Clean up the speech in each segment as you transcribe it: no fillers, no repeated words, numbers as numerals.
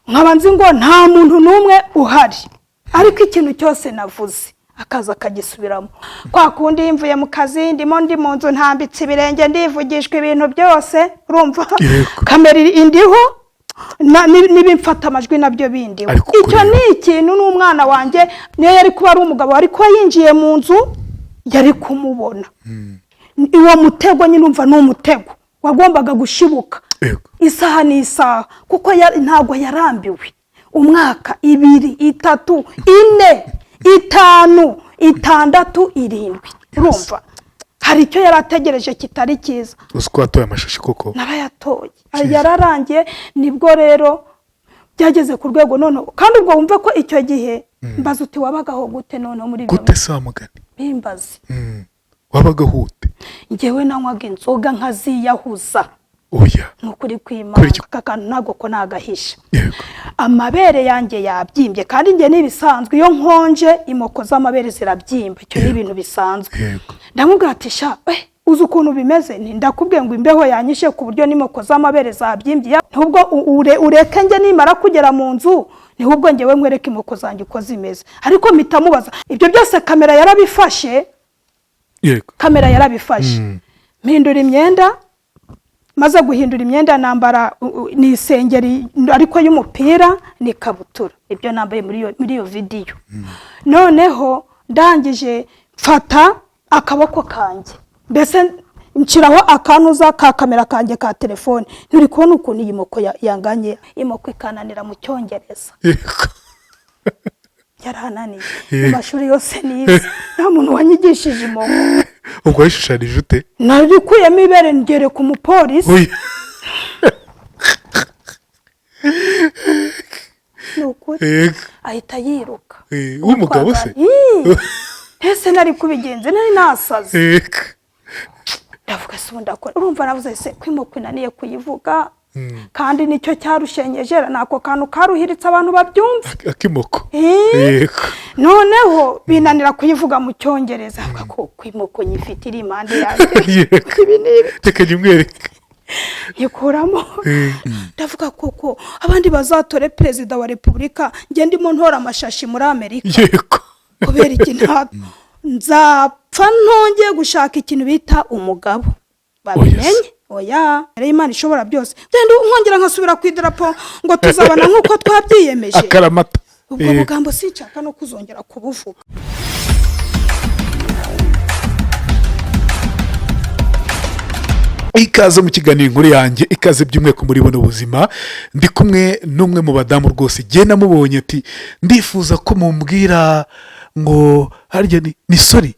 Nkaba nzi ngo nta muntu n'umwe uhari, ariko ikintu cyose navuze akaza akagisubiramo. Kwa kundi mvuye mu kazi, ndimo ndi mu nzu, ntambitse ibirenge, ndivugishwa ibintu byose, urumva? Kamera indiho, n'ibimfata amajwi nabyo bindiho. Ariko icyo kureba. Ni ikintu n'umwana wanjye, niyo yari kuba ari umugabo wari kuba yinjiye mu nzu, yari kumubona. Uwo mutego nyine, umva, ni umutego wagombaga gushibuka isaha n'isaha, kuko ntabwo yarambiwe umwaka, 2, 3, 4, 5, 6, 7. Urumva hari icyo yari ategereje kitari cyiza. Uzi ko watoye amashashi koko? Narayatoye, yararangiye. Nibwo rero byageze ku rwego noneho, kandi ubwo wumve ko icyo gihe mbaza uti: "Wabagaho gute noneho muri ibyo?" Gute se wa mugani? Bimbaze. Wabagaho ute? Njyewe nanywaga inzoga nkaziyahuza. Oya. Ni ukuri kw'Imana. Kubera iki? Aka kantu ntabwo ko nagahisha. Amabere yanjye yabyimbye, kandi njye n'ibisanzwe, iyo nkonje imoko z'amabere zirabyimba, icyo ni ibintu bisanzwe. Ndamubwira ati: "Sha, uzi ukuntu bimeze?" Nti: "Ndakubwiye ngo imbeho yanyishe ku buryo n'imoko z'amabere zabyimbye. Ntubwo ureke njye nimara kugera mu nzu, nihubwo njyewe nkwereke imoko zanjye uko zimeze." Ariko mpita mubaza ibyo byose, kamera yarabifashe. Kamera yarabifashe. Mpindura imyenda, maze guhindura imyenda nambara ni isengeri ariko y'umupira n'ikabutura, ibyo nambaye muri iyo vidiyo. Noneho ndangije mfata akaboko kanjye, mbese nshyiraho akantuza ka kamera kanjye ka telefone: "Nturi kubona ukuntu iyi moko yanganye?" Imoko ikananira mu Cyongereza. Yarananiye mu mashuri yose nize, nta muntu wanyigishije imoko. Ubwo wayishushanije ute? Narikuyemo ibere ngereka umupolisi. Oya. Ni ukuri. Ahita yiruka. W'umugabo se? Ii! Ese nari kubigenza? Nari nasaze. Ndavuga se ubu ndakora? Urumva navuze se ko imoko inaniye kuyivuga, kandi nicyo cyarushengeje, ni ako kantu karuhiritse, abantu babyumva. Akimoko. Noneho binanira kuyivuga mu Cyongereza, avuga ko kwimoko nyifite iri impande yanjye. Ibi ni ibi. Reka nyimwereke. Nyikuramo. Ndavuga koko abandi bazatore perezida wa repubulika, njye ndimo ntora amashashi muri Amerika. Kubera iki nzapfa ntongeye gushaka ikintu bita umugabo, babimenye. Oya, rero Imana ishobora byose, genda nkongera nkasubira ku idarapo ngo tuzabana nk'uko twabyiyemeje. Akaramata. Ubwo bugambo sinshaka no kuzongera kubuvuga. Ikaze mu kiganiro Inkuru Yanjye, ikaze by'umwihariko muri buno buzima. Ndi kumwe n'umwe mu badamu rwose jye namubonye ati: "Ndifuza ko mumbwira ngo harya ni Sorry?"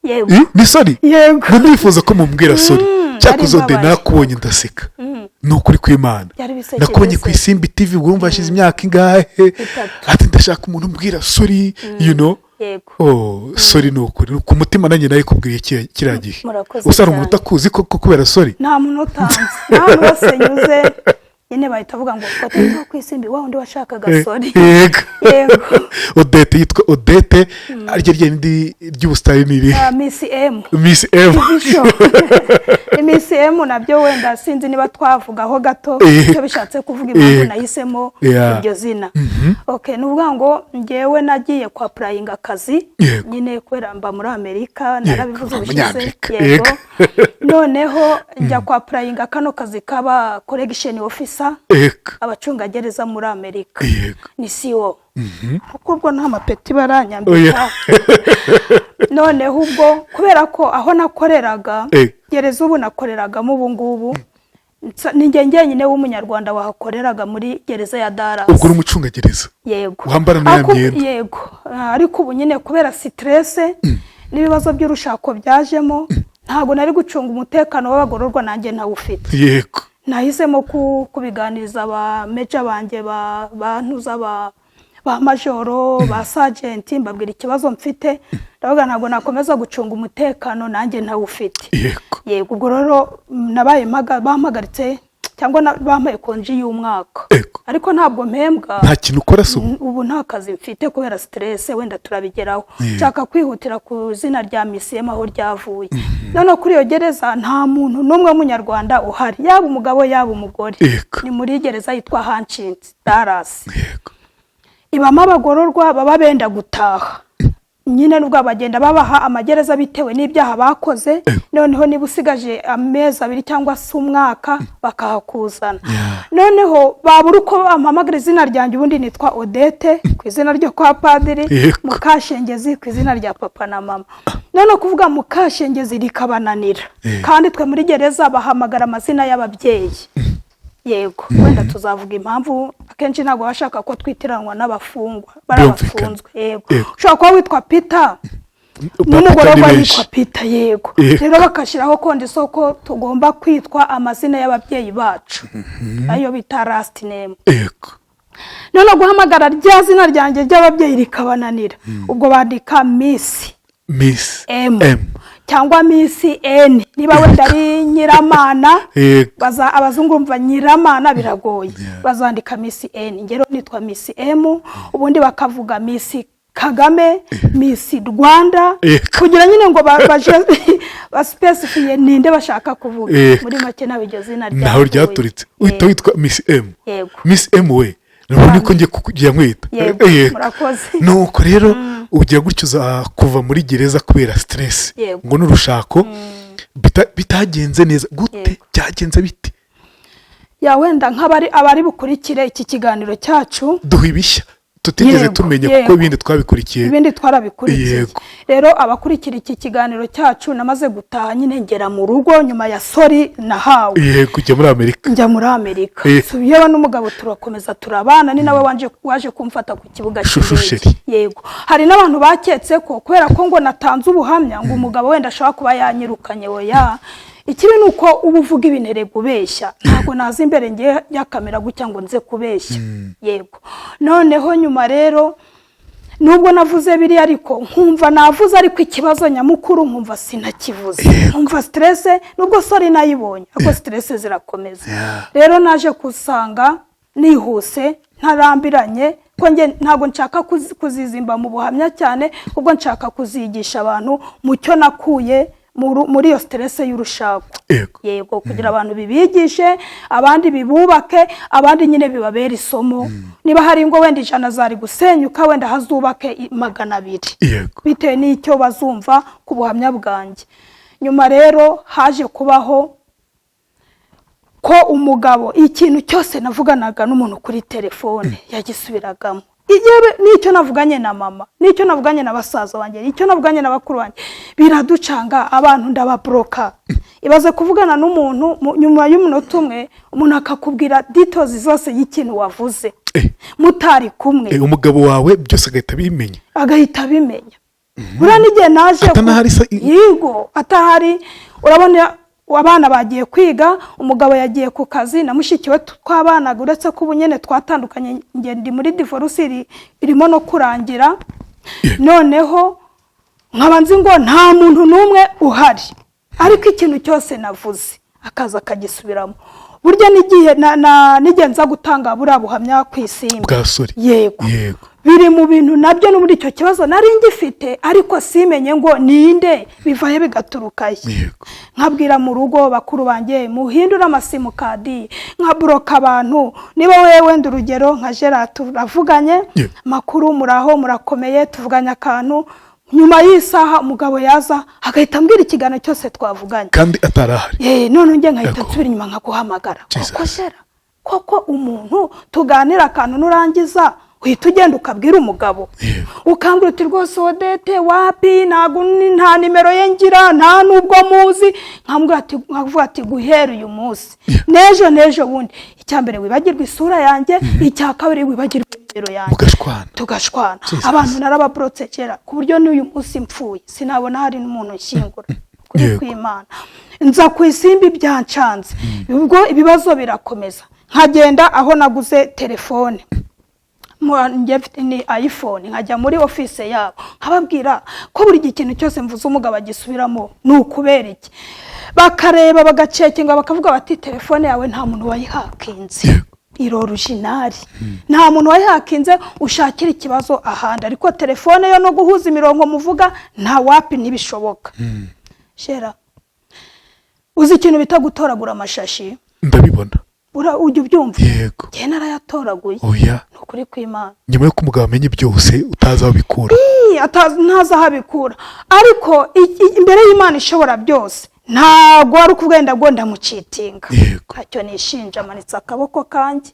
Yego. Ni Sorry? Yego. Ngo ndifuza ko mumbwira Sorry. Cyakoze Nari mbabaye. Nakubonye ndaseka, ni ukuri kw'Imana. Byari bisekeje Nakubonye se. ku Isimbi TV, ubwo urumva hashize imyaka ingahe? 3. Ati: "Ndashaka umuntu umbwira Sorry." Oh, Sorry, ni ukuri ku mutima nanjye nayikubwiye kiriya gihe. Murakoze Gusa hari umuntu cyane. utakuzi koko kubera Sorry? Nta muntu utanzi, nta hantu hose nyuze nyine bahita bavuga ngo Odette wo ku Isimbi, wa wundi washakaga Sorry. Yego. Odette, yitwa Odette, aryo ryindi ry'ubusitani ni irihe? Ah, Miss M. Miss M. Show. Ni Miss M. Nabyo wenda sinzi niba twavugaho gato icyo bishatse kuvuga, impamvu nahisemo iryo zina. Okay, ni ukuvuga ngo njyewe nagiye kwa applyinga akazi nyine kubera mba muri Amerika, narabivuze ubushize. Umunyamerika. Yego. Noneho njya kwa applyinga kano kazi kaba correction officer, abacungagereza muri Amerika. Ni siwo, kuko ubwo nta mapeti baranyambika. Noneho ubwo kubera ko aho nakoreraga, gereza ubu nakoreragamo ubu ngubu, ni njye njyenyine w'Umunyarwanda wahakoreraga muri gereza ya Dallas. Ubwo uri umucungagereza? Yego. Wambara na ya myenda? Yego. Ah, ariko ubu nyine kubera stress n'ibibazo by'urushako byajemo, ntabwo nari gucunga umutekano w'abagororwa nanjye ntawufite. Nahisemo kubiganiriza ba major banjye, ba bantuza, ba majoro, ba sergeant, mbabwira ikibazo mfite. Ndavuga ntabwo nakomeza gucunga umutekano nanjye ntawufite. Yego, ubwo rero nabaye bampagaritse. Cyangwa bampaye konji y'umwaka. Ariko ntabwo mpembwa. Nta kintu ukora se ubu? Ubu nta kazi mfite kubera stress, wenda turabigeraho. Nshaka kwihutira ku izina rya Miss M aho ryavuye. Noneho kuri iyo gereza nta muntu n'umwe w'Umunyarwanda uhari, yaba umugabo, yaba umugore. Ni muri gereza yitwa Hutchins, Dallas. Ibamo abagororwa baba benda gutaha nyine, nubwo bagenda babaha amagereza bitewe n'ibyaha bakoze. Noneho niba usigaje amezi 2 cyangwa se umwaka, bakahakuzana. Noneho babura uko bampamagara izina ryanjye. Ubundi nitwa Odette ku izina ryo kwa padiri, Mukashengezi ku izina rya papa na mama. Noneho kuvuga Mukashengezi rikabananira. Kandi twe muri gereza bahamagara amazina y'ababyeyi. Yego, wenda tuzavuga impamvu. Akenshi ntabwo bashaka ko twitiranwa n'abafungwa bari abafunzwe, yego. Ushobora kuba witwa Peter Ba n'umugororwa Peter ni benshi. yitwa Peter, yego. Rero bagashyiraho condition ko tugomba kwitwa amazina y'ababyeyi bacu, ayo bita last name. Noneho guhamagara rya zina ryanjye ry'ababyeyi rikabananira, ubwo bandika Miss Miss M, M cyangwa Miss N, niba wenda ari Nyiramana. Baza abazungu bumva Nyiramana biragoye, bazandika Miss N. Ngero nitwa Miss M, ubundi bakavuga Miss Kagame, Miss Rwanda, kugira nyine ngo baje baspecifiye ninde bashaka kuvuga. Muri make nawe iryo zina Naho ryavuye. ryaturitse, uhita witwa Miss M. Yego. Miss M we, nabwo niko ngiye kugira nkwita. Yego, murakoze. Nuko rero ugira gutyo, uza kuva muri gereza kubera stress ngo n'urushako bitagenze neza gute? Byagenze bite? Ya, wenda nk'abari abari bukurikire iki kiganiro cyacu, Duha ibishya tutigeze tumenya, kuko ibindi twabikurikiye. Ibindi twarabikurikiye. Rero abakurikira iki kiganiro cyacu, namaze gutaha nyine, ngera mu rugo nyuma ya sorry nahawe. Yego, ujya muri Amerika. Njya muri Amerika. Subiyeho n'umugabo, turakomeza turabana. Ni nawe waje kumfata ku kibuga Shushu cy'indege. Chéri. Yego, hari n'abantu baketse ko kubera ko ngo natanze ubuhamya, ngo umugabo wenda ashobora kuba yanyirukanye. Oya, ikibi ni uko uba uvuga ibintu erega ubeshya. Ntabwo naza imbere ngiye ya kamera gutya ngo nze kubeshya. Yego, noneho nyuma rero, nubwo navuze biriya, ariko nkumva navuze, ariko ikibazo nyamukuru nkumva sinakivuze, nkumva stress, nubwo sorry nayibonye, ariko stress zirakomeza. Rero naje gusanga nihuse, ntarambiranye, ko njye ntabwo nshaka kuzizimba mu buhamya cyane, ubwo nshaka kuzigisha abantu mu cyo nakuye muri iyo stress y'urushako. Yego, kugira abantu bibigishe, abandi bibubake, abandi nyine bibabere isomo. Niba hari ingo wenda 100 zari gusenyuka, wenda hazubake 200, bitewe n'icyo bazumva ku buhamya bwanjye. Nyuma rero haje kubaho ko umugabo ikintu cyose navuganaga n'umuntu kuri telefone yagisubiragamo. Yewe n'icyo navuganye na mama, n'icyo navuganye na basaza banjye, n'icyo navuganye na bakuru banjye, biraducanga. Abantu ndababloka. Ibaze kuvugana n'umuntu, nyuma y'umunota umwe umuntu akakubwira details zose y'ikintu wavuze mutari kumwe. Umugabo wawe byose agahita abimenya? Agahita abimenya. Buriya n'igihe naje Atanahari se? Yego, atahari. Urabona abana bagiye kwiga, umugabo yagiye ku kazi, na mushiki we twabanaga, uretse ko ubu nyine twatandukanye, njye ndi muri divorce irimo no kurangira. Noneho nkaba nzi ngo nta muntu n'umwe uhari, ariko ikintu cyose navuze akaza akagisubiramo. Burya n'igihe n'igihe nza gutanga buriya buhamya ku Isimbi Bwa sorry. Yego. Biri mu bintu nabyo no muri icyo kibazo nari ngifite, ariko simenye ngo ninde bivahe, bigaturukayo. Nkabwira mu rugo bakuru banjye: "Muhindure ama SIM card." Nkabloka abantu. Niba wowe wenda, urugero nka Gerard, turavuganye, makuru, muraho, murakomeye, tuvuganye akantu, nyuma y'isaha umugabo yaza agahita ambwira ikiganiro cyose twavuganye. Kandi atarahari. Ye, none njye nkahita nsubira inyuma nkaguhamagara. Jesus. Koko Gera, koko umuntu tuganira akantu, nurangiza uhita ugenda ukabwira umugabo, ukambwira uti: "Rwose Odette wapi, ntabwo nta nimero ye ngira, nta n'ubwo muzi." Nkambwira ati, nkavuga ati: "Guhera uyu munsi n'ejo n'ejo bundi, icya mbere wibagirwe isura yanjye, icya kabiri wibagirwe nimero yanjye." Mugashwana. Tugashwana. Jesus. Abantu narabablotse kera, ku buryo n'uyu munsi mpfuye sinabona hari n'umuntu nshyingura kuri kw'Imana. Nza ku Isimbi byancanze, ubwo ibibazo birakomeza, nkagenda aho naguze telefone. Njye mfite ni iPhone, nkajya muri office yabo nkababwira ko buri gihe ikintu cyose mvuze umugabo agisubiramo, ni ukubera iki? Bakareba, bagacekinga, bakavuga bati: "Telefone yawe nta muntu wayihakinze, iri original, nta muntu wayihakinze, ushakira ikibazo ahandi." Ariko telefone yo no guhuza imirongo muvuga nta wapi, ntibishoboka. Shera, uzi ikintu bita gutoragura amashashi? Ndabibona. Ujya ubyumva? Yego. Njye narayatoraguye. Oya. Ni ukuri kw'Imana. Nyuma y'uko umugabo amenye byose, utazi aho bikura. Ii, ntazi aho abikura, ariko imbere y'Imana ishobora byose, ntabwo ari ukuvuga wenda ngo ndamucitinga. Ntacyo nishinja, amanitse akaboko kanjye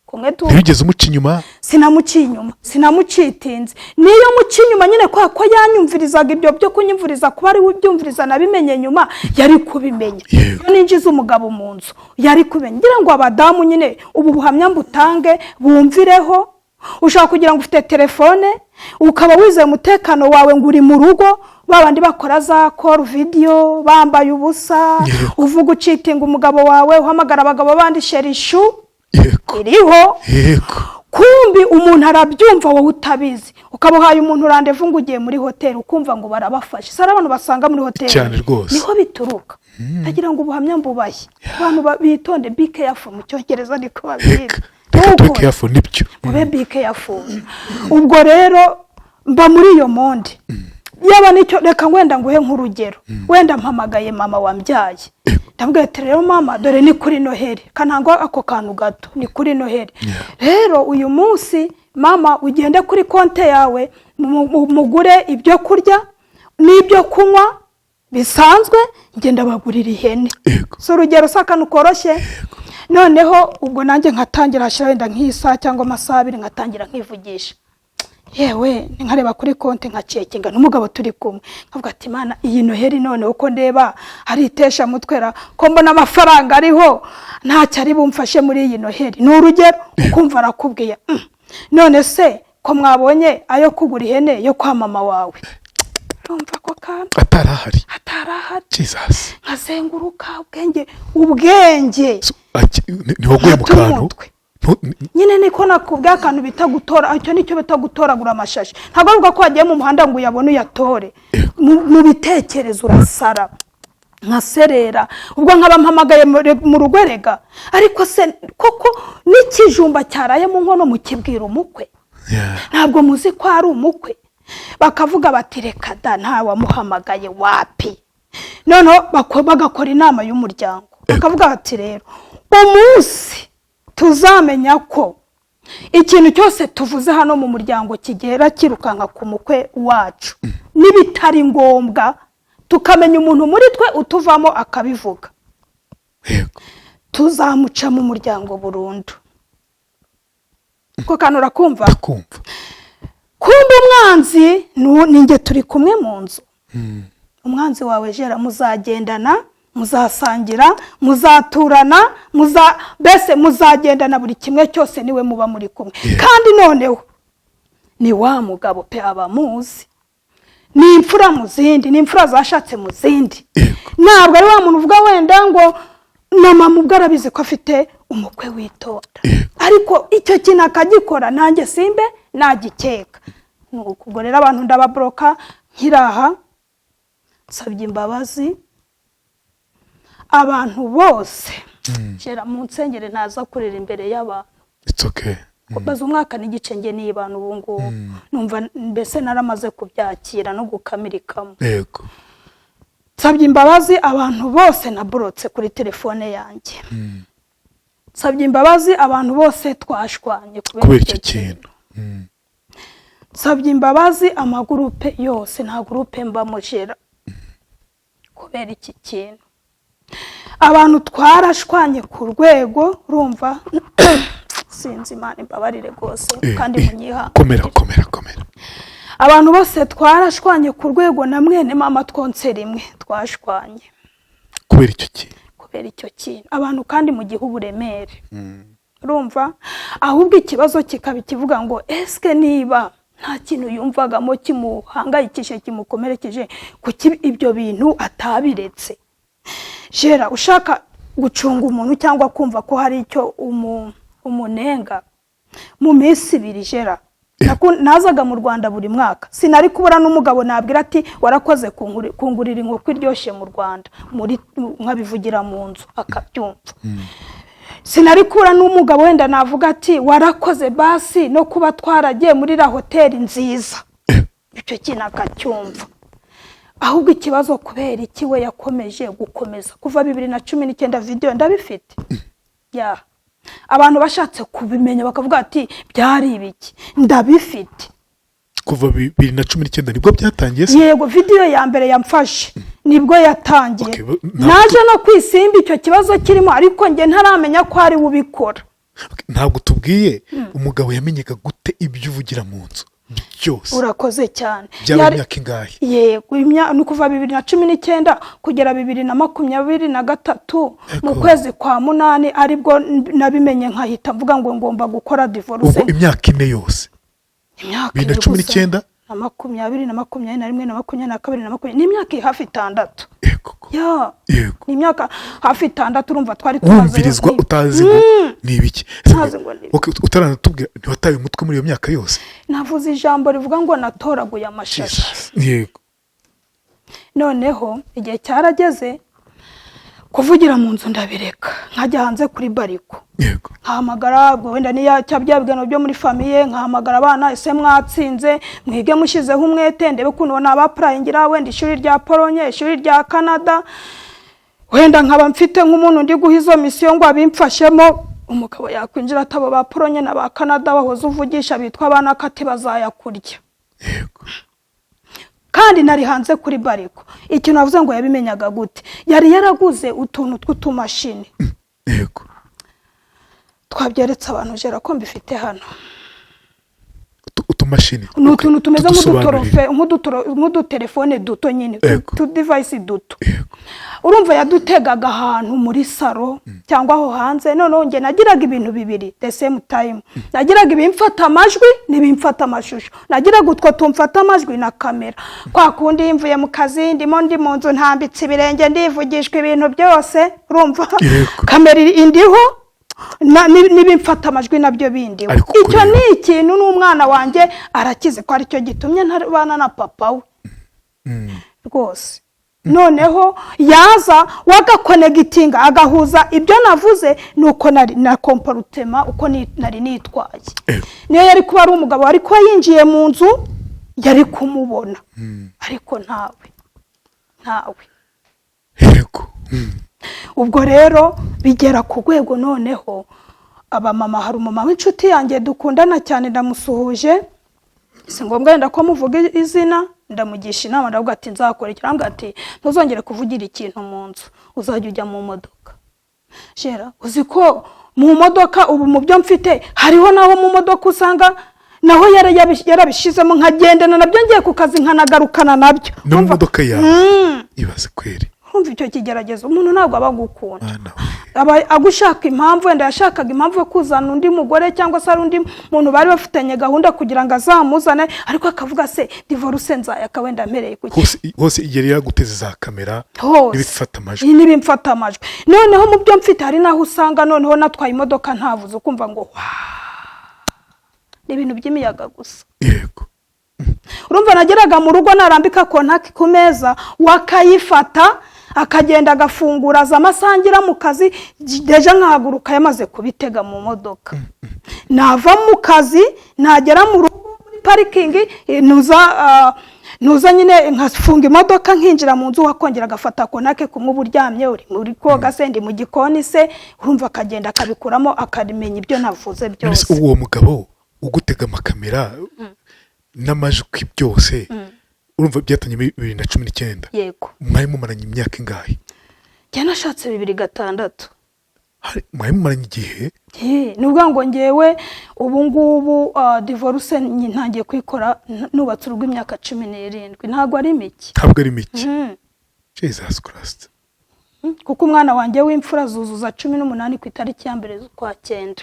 kumwe tu. Ntiwigeze umuca inyuma? Sinamuciye inyuma, sinamucitinze. Niyo muciye inyuma nyine, kubera ko yanyumvirizaga, ibyo byo kunyumviriza, kuba ari we ubyumviriza, nabimenye nyuma, yari kubimenya. Iyo ninjiza umugabo mu nzu yari kubimenya. Ngira ngo abadamu nyine ubu buhamya mbutange bumvireho. Ushobora kugira ngo ufite telefone, ukaba wizeye umutekano wawe ngo uri mu rugo, babandi bakora za call video bambaye ubusa, uvuga ucitinga umugabo wawe, uhamagara abagabo bandi chéri chou, iriho. Kumbi umuntu arabyumva wowe utabizi, ukaba uhaye umuntu rendez-vous ngo ugiye muri hoteli, ukumva ngo barabafashe. Si ari abantu basanga muri hoteli? Cyane rwose. Niho bituruka. Ndagira ngo ubuhamya mbubahe, abantu bitonde, be careful mu Cyongereza niko babwira. Reka tube careful, nibyo. Mube be careful. Ubwo rero mba muri iyo monde yaba nicyo. Reka wenda nguhe nk'urugero, wenda mpamagaye mama wambyaye, ndabwira ati: "Rero mama, dore ni kuri Noheli," kanangwa ako kantu gato, ni kuri Noheli. "Rero uyu munsi mama, ugende kuri konti yawe mugure ibyo kurya n'ibyo kunywa bisanzwe, ngenda bagurira ihene." Si urugero, si akantu koroshye? Noneho ubwo nanjye nkatangira, hashyira wenda nk'isaha cyangwa amasaha 2, nkatangira nkivugisha, yewe nkareba kuri konti, nkacekinga n'umugabo turi kumwe, nkavuga ati: "Imana, iyi Noheli noneho uko ndeba hari itesha mutwera, ko mbona amafaranga ariho ntacyo ari bumfashe muri iyi Noheli?" Ni urugero. Ukumva arakubwiye: None se ko mwabonye ayo kugura ihene yo kwa mama wawe?" Urumva ko kantu? Atari ahari. Atari ahari. Jesus. Nkazenguruka ubwenge, ubwenge. So, ntiwaguye mu Nkata kantu? umutwe. Nyine niko nakubwiye, akantu bita gutora, icyo nicyo bita gutoragura amashashi. Ntabwo avuga ko wagiye mu muhanda ngo uyabone uyatore. Mu bitekerezo urasara, nkaserera. Ubwo nkaba mpamagaye mu rugo rega: "Ariko se koko n'ikijumba cyaraye mu nkono mukibwira umukwe?" Ntabwo muzi ko ari umukwe? Bakavuga bati: "Reka da, ntawamuhamagaye, wapi." Noneho bagakora inama y'umuryango, bakavuga bati: "Rero umunsi tuzamenya ko ikintu cyose tuvuze hano mu muryango kigera kirukanka ku mukwe wacu, n'ibitari ngombwa, tukamenya umuntu muri twe utuvamo akabivuga, tuzamuca mu muryango burundu." Ko kantu urakumva? Ndakumva. Kumva umwanzi ni njye turi kumwe mu nzu. Umwanzi wawe jera, muzagendana, muzasangira, muzaturana, mbese muzagendana buri kimwe cyose, niwe muba muri kumwe. Kandi noneho ni wa mugabo pe, abamuzi ni imfura mu zindi, ni imfura zashatse mu zindi. Ntabwo ari wa muntu uvuga wenda ngo na mama ubwo arabizi ko afite umukwe witonda. Ariko icyo kintu akagikora nanjye simbe nagikeka. Ni ubwo rero abantu ndababoroka nkiraha. Nsabye imbabazi abantu bose. Kera mu nsengere ntaza kurira imbere y'abantu. It's okay. Maze umwaka n'igice njye nibana ubu ngubu, numva mbese naramaze kubyakira no gukamirikamo. Nsabye imbabazi abantu bose naborotse kuri telefone yanjye. Nsabye imbabazi abantu bose twashwanye kubera icyo kintu. Nsabye imbabazi amagurupe yose, nta gurupe mbamujera kubera iki kintu. Abantu twarashwanye ku rwego, urumva, sinzi, Imana imbabarire rwose kandi munyihanganire. Komera, komera, komera. Abantu bose twarashwanye ku rwego na mwene mama twonse rimwe twashwanye kubera icyo kintu. Kubera icyo kintu. Abantu kandi mu gihe uburemere, urumva, ahubwo ikibazo kikaba ikivuga ngo: esike niba nta kintu yumvagamo kimuhangayikishije, kimukomerekeje, kuki ibyo bintu atabiretse? Jera, ushaka gucunga umuntu cyangwa kumva ko hari icyo umunenga. Mu minsi 2 jera nazaga mu Rwanda buri mwaka, sinari kubura n'umugabo nabwira ati warakoze kungurira inkoko iryoshye mu Rwanda, muri nkabivugira mu nzu akabyumva. Sinari kubura n'umugabo wenda navuga ati warakoze basi no kuba twaragiye muri la hoteli nziza, icyo kintu akacyumva. Ahubwo ikibazo, kubera iki we yakomeje gukomeza kuva 2019? Videwo ndabifite ya abantu bashatse kubimenya bakavuga ati byari ibiki, ndabifite. Kuva 2019 nibwo byatangiye se? Yego, videwo ya mbere yamfashe nibwo yatangiye. Okay, ntabwo Naje no kwisimba icyo kibazo kirimo, ariko njye ntaramenya ko ari we ubikora. Okay, ntabwo tubwiye umugabo yamenyaga gute ibyo uvugira mu nzu byose? Urakoze cyane. Byaba imyaka ingahe? Yego, ni kuva 2019 kugera 2023 mu kwezi kwa munani, aribwo nabimenye nkahita mvuga ngo ngomba gukora divorce. Ubwo imyaka 4 yose? Imyaka bibiri na ine cumi gusa. n'icyenda? Na makumyabiri na makumyabiri na rimwe na makumyabiri na kabiri na makumyabiri, ni imyaka hafi 6. Ya. Ni imyaka hafi 6, urumva twari tumazeyo. Wumvirizwa utazi ngo ni ibiki. Ntazi ngo ni ibiki. Okay, utaranatubwira, ntiwataye umutwe muri iyo myaka yose? Navuze ijambo rivuga ngo natoraguye amashashi. Jesus. Noneho igihe cyarageze, kuvugira mu nzu ndabireka, nkajya hanze kuri balcon, nkahamagara, ubwo wenda niya cya bya biganiro byo muri famille, nkahamagara abana: ese mwatsinze? Mwige mushyizeho umwete, ndebe ukuntu naba-applyingira wenda ishuri rya Polonye, ishuri rya Canada, wenda nkaba mfite nk'umuntu ndi guha izo mission ngo abimfashemo. Umugabo yakwinjira ataba ba Polonye na ba Canada bahoze uvugisha bitwa abana kati bazayakurya. Kandi nari hanze kuri balcon. Ikintu navuze ngo yabimenyaga gute, yari yaraguze utuntu tw'utumashini twabyeretse abantu jera ko mbifite hano. Utumashini? Ni utuntu tumeze Tudusobanurire. nk'udutorofe, nk'udutelefone duto nyine, utudevice duto. Urumva yadutegaga ahantu muri salon cyangwa aho hanze. Noneho njye nagiraga ibintu bibiri the same time: nagiraga ibimfata amajwi n'ibimfata amashusho, nagiraga utwo tumfata amajwi na kamera. Kwa kundi mvuye mu kazi, ndimo ndi mu nzu, ntambitse ibirenge, ndivugishwa ibintu byose, urumva kamera indiho n'ibimfata amajwi nabyo bindiho. Ariko Icyo kureba. ni ikintu n'umwana wanjye arakize ko aricyo gitumye ntabana na papa we rwose. Noneho yaza wagaconnectinga, agahuza ibyo navuze nuko nari na comportement, uko nari nitwaye. Niyo yari kuba ari umugabo wari kuba yinjiye mu nzu, yari kumubona, ariko ntawe, ntawe. Ubwo rero bigera ku rwego noneho abamama, hari umumama w'inshuti yanjye dukundana cyane, ndamusuhuje, si ngombwa wenda ko muvuga izina, ndamugisha inama, ndavuga ati nzakora iki? Arambwira ati ntuzongere kuvugira ikintu mu nzu, uzajya ujya mu modoka. Jera, uzi ko mu modoka ubu mu byo mfite hariho n'aho mu modoka usanga naho yarabishizemo, nkagendana nabyo ngiye ku kazi, nkanagarukana nabyo. No mu Urumva? modoka yawe? Ibaze kweri. Urumva icyo kigeragezo, umuntu ntabwo aba agukunda, Mwana we. aba agushaka impamvu. Wenda yashakaga impamvu yo kuzana undi mugore, cyangwa se hari undi muntu bari bafitanye gahunda kugira ngo azamuzane, ariko akavuga se divorce nzayaka wenda mpereye ku Hose hose yari yaguteze za kamera Hose. n'ibifata amajwi. N'ibimfata amajwi. Noneho mu byo mfite hari n'aho usanga noneho natwaye imodoka ntavuze, ukumva ngo wa ni ibintu by'imiyaga gusa. Urumva nageraga mu rugo, narambika contact ku meza, wakayifata akagenda agafungura, aza amasangira mu kazi, déjà nkahaguruka yamaze kubitega mu modoka. Nava mu kazi, nagera mu rugo muri parking, ntuza nyine nkafunga imodoka, nkinjira mu nzu, wakongera agafata contact kumwe uba uryamye, uri muri koga se, ndi mu gikoni se, urumva akagenda akabikuramo, akamenya ibyo navuze None se byose. uwo mugabo ugutega amakamera n'amajwi byose, urumva byatangiye muri 2019? Yego. Mwari mumaranye imyaka ingahe? Njye nashatse 2006. Mwari mumaranye igihe. Ni ukuvuga ngo ngewe ubu ngubu divorce ntangiye kuyikora nubatse urugo imyaka 17, ntabwo ari mike. Ntabwo ari mike. Jesus Christ. Kuko umwana wanjye w'imfura azuzuza 18 ku itariki ya 1 z'ukwa cyenda.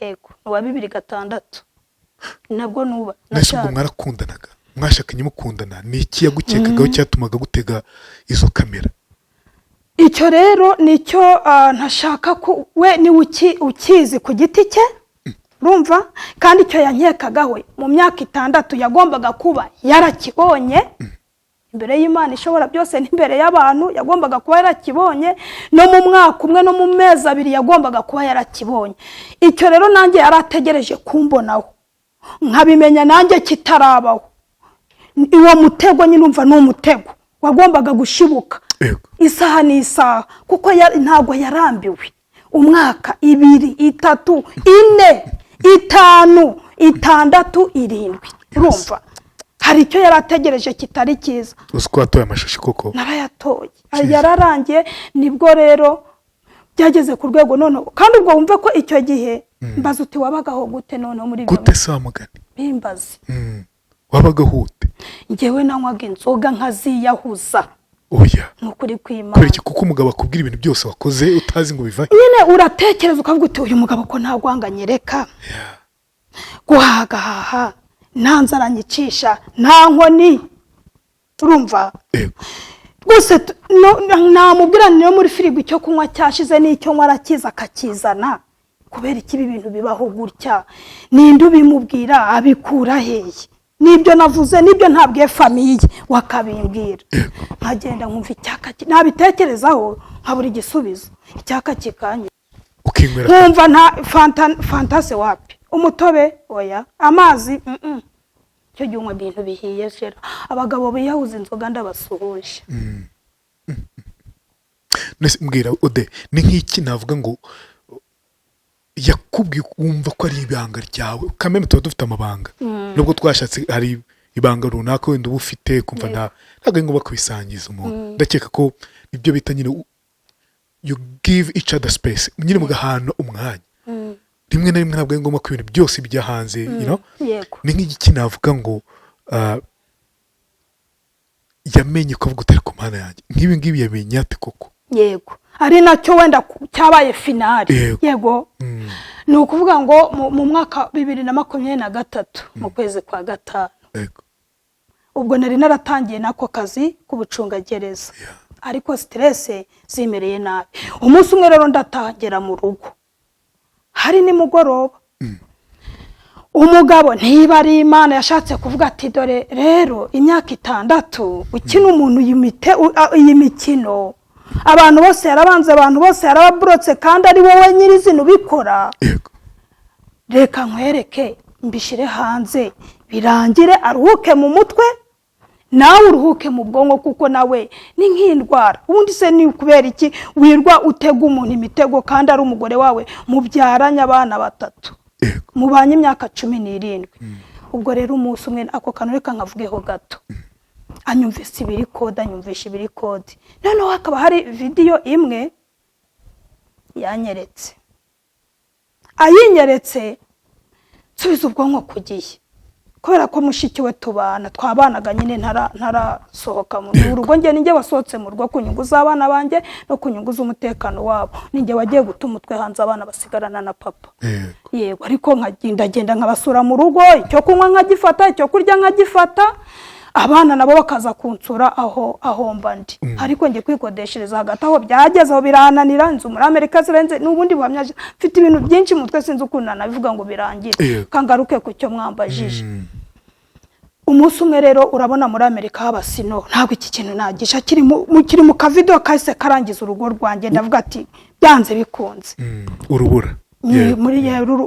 Yego, ni uwa 2006 nabwo nuba Nese ubwo nashatse. mwarakundanaga, mwashakanye mukundana, ni iki yagukekagaho cyatumaga gutega izo kamera? Icyo rero nicyo ntashaka ko we niwe ukizi ku giti cye. Urumva, kandi icyo yankekagaho mu myaka 6 yagombaga kuba yarakibonye imbere y'Imana ishobora byose n'imbere y'abantu, yagombaga kuba yarakibonye no mu mwaka umwe, no mu mezi 2 yagombaga kuba yarakibonye. Icyo rero nanjye yarategereje kumbonaho nkabimenya nanjye kitarabaho. Uwo mutego nyine, umva, ni umutego wagombaga gushibuka isaha n'isaha, kuko ntabwo yarambiwe umwaka, 2, 3, 4, 5, 6, 7. Urumva hari icyo yari ategereje kitari cyiza. Uzi ko watoye amashashi koko? Narayatoye, yararangiye. Nibwo rero byageze ku rwego noneho, kandi ubwo wumve ko icyo gihe mbaza uti: "Wabagaho gute noneho muri ibyo?" Gute se wa mugani? Bimbaze. Wabagaho ute? Njyewe nanywaga inzoga nkaziyahuza. Oya! Ni ukuri kw'Imana. Kubera iki? Kuko umugabo akubwira ibintu byose wakoze utazi ngo bivahe? Nyine uratekereza ukavuga uti: "Uyu mugabo ko nta rwanga nyereka, guhagahaha, nta nzara nyicisha, nta nkoni." Urumva? Yego. Rwose namubwira niyo muri firigo icyo kunywa cyashize n'icyo nywa arakiza akakizana. Kubera iki ibi bintu bibaho gutya? Ninde ubimubwira? Abikura hehe? Nibyo navuze, nibyo ntabwiye famille, wakabimbwira. Nkagenda nkumva icyaka, nabitekerezaho nkabura igisubizo, icyaka kikanya. Ukinywera. Nkumva nta fanta, fanta se wapi, umutobe oya, amazi mm. Icyo gihe unywa ibintu bihiye shera. Abagabo biyahuza inzoga ndabasuhuje. Nese mbwira ode, ni nk'iki navuga ngo yakubwiye wumva ko ari ibanga ryawe? Kameme tuba dufite amabanga, nubwo twashatse hari ibanga runaka wenda uba ufite kumva ntabwo ari ngombwa kubisangiza umuntu. Ndakeka ko ibyo bita nyine you give each other space nyine, mugahana umwanya. Rimwe na rimwe ntabwo ari ngombwa ko ibintu byose bijya hanze. Ni nk'igiki navuga ngo yamenye ko avuga utari ku Mana yanjye, nk'ibi ngibi yamenye ate koko? Yego, ari nacyo wenda cyabaye finale. Yego. Ni ukuvuga ngo mu mwaka 2023 mu kwezi kwa 5, ubwo nari naratangiye n'ako kazi k'ubucungagereza, ariko stress zimereye nabi. Umunsi umwe rero ndatagera mu rugo hari nimugoroba, umugabo, ntiba ari Imana yashatse kuvuga ati: "Dore rero imyaka 6 ukina umuntu iyi mikino, abantu bose yarabanze, abantu bose yarababurotse, kandi ari wowe nyirizina ubikora. Reka nkwereke, mbishyire hanze birangire, aruhuke mu mutwe, nawe uruhuke mu bwonko, kuko nawe ni nk'indwara. Ubundi se ni ukubera iki wirwa utega umuntu imitego kandi ari umugore wawe, mubyaranye abana 3, mubanye imyaka 17?" Ubwo rero umunsi umwe, ako kantu reka nkavugeho gato, anyumvise ibiri kode, anyumvisha ibiri kode. Noneho hakaba hari vidiyo imwe yanyeretse. Ayinyeretse nsubiza ubwonko ku gihe, kubera ko mushiki we tubana, twabanaga nyine ntarasohoka mu rugo. Njye ninjye wasohotse mu rugo ku nyungu z'abana banjye no ku nyungu z'umutekano wabo. Ninjye wagiye guta umutwe hanze, abana basigarana na papa. Yego, ariko nkagenda genda nkabasura mu rugo, icyo kunywa nkagifata, icyo kurya nkagifata, abana nabo bakaza kunsura aho mba ndi. Ariko njye kwikodeshereza hagati aho byageze aho birananira. Inzu muri Amerika zirenze n'ubundi buhamya, mfite ibintu byinshi mu mutwe, sinzi ukuntu nanabivuga ngo birangire. Kangaruke ku cyo mwambajije. Umunsi umwe rero, urabona muri Amerika haba snow. Ntabwo iki kintu nagisha kiri mu kavido kahise karangiza urugo rwanjye. Ndavuga ati: "Byanze bikunze." Urubura. Muri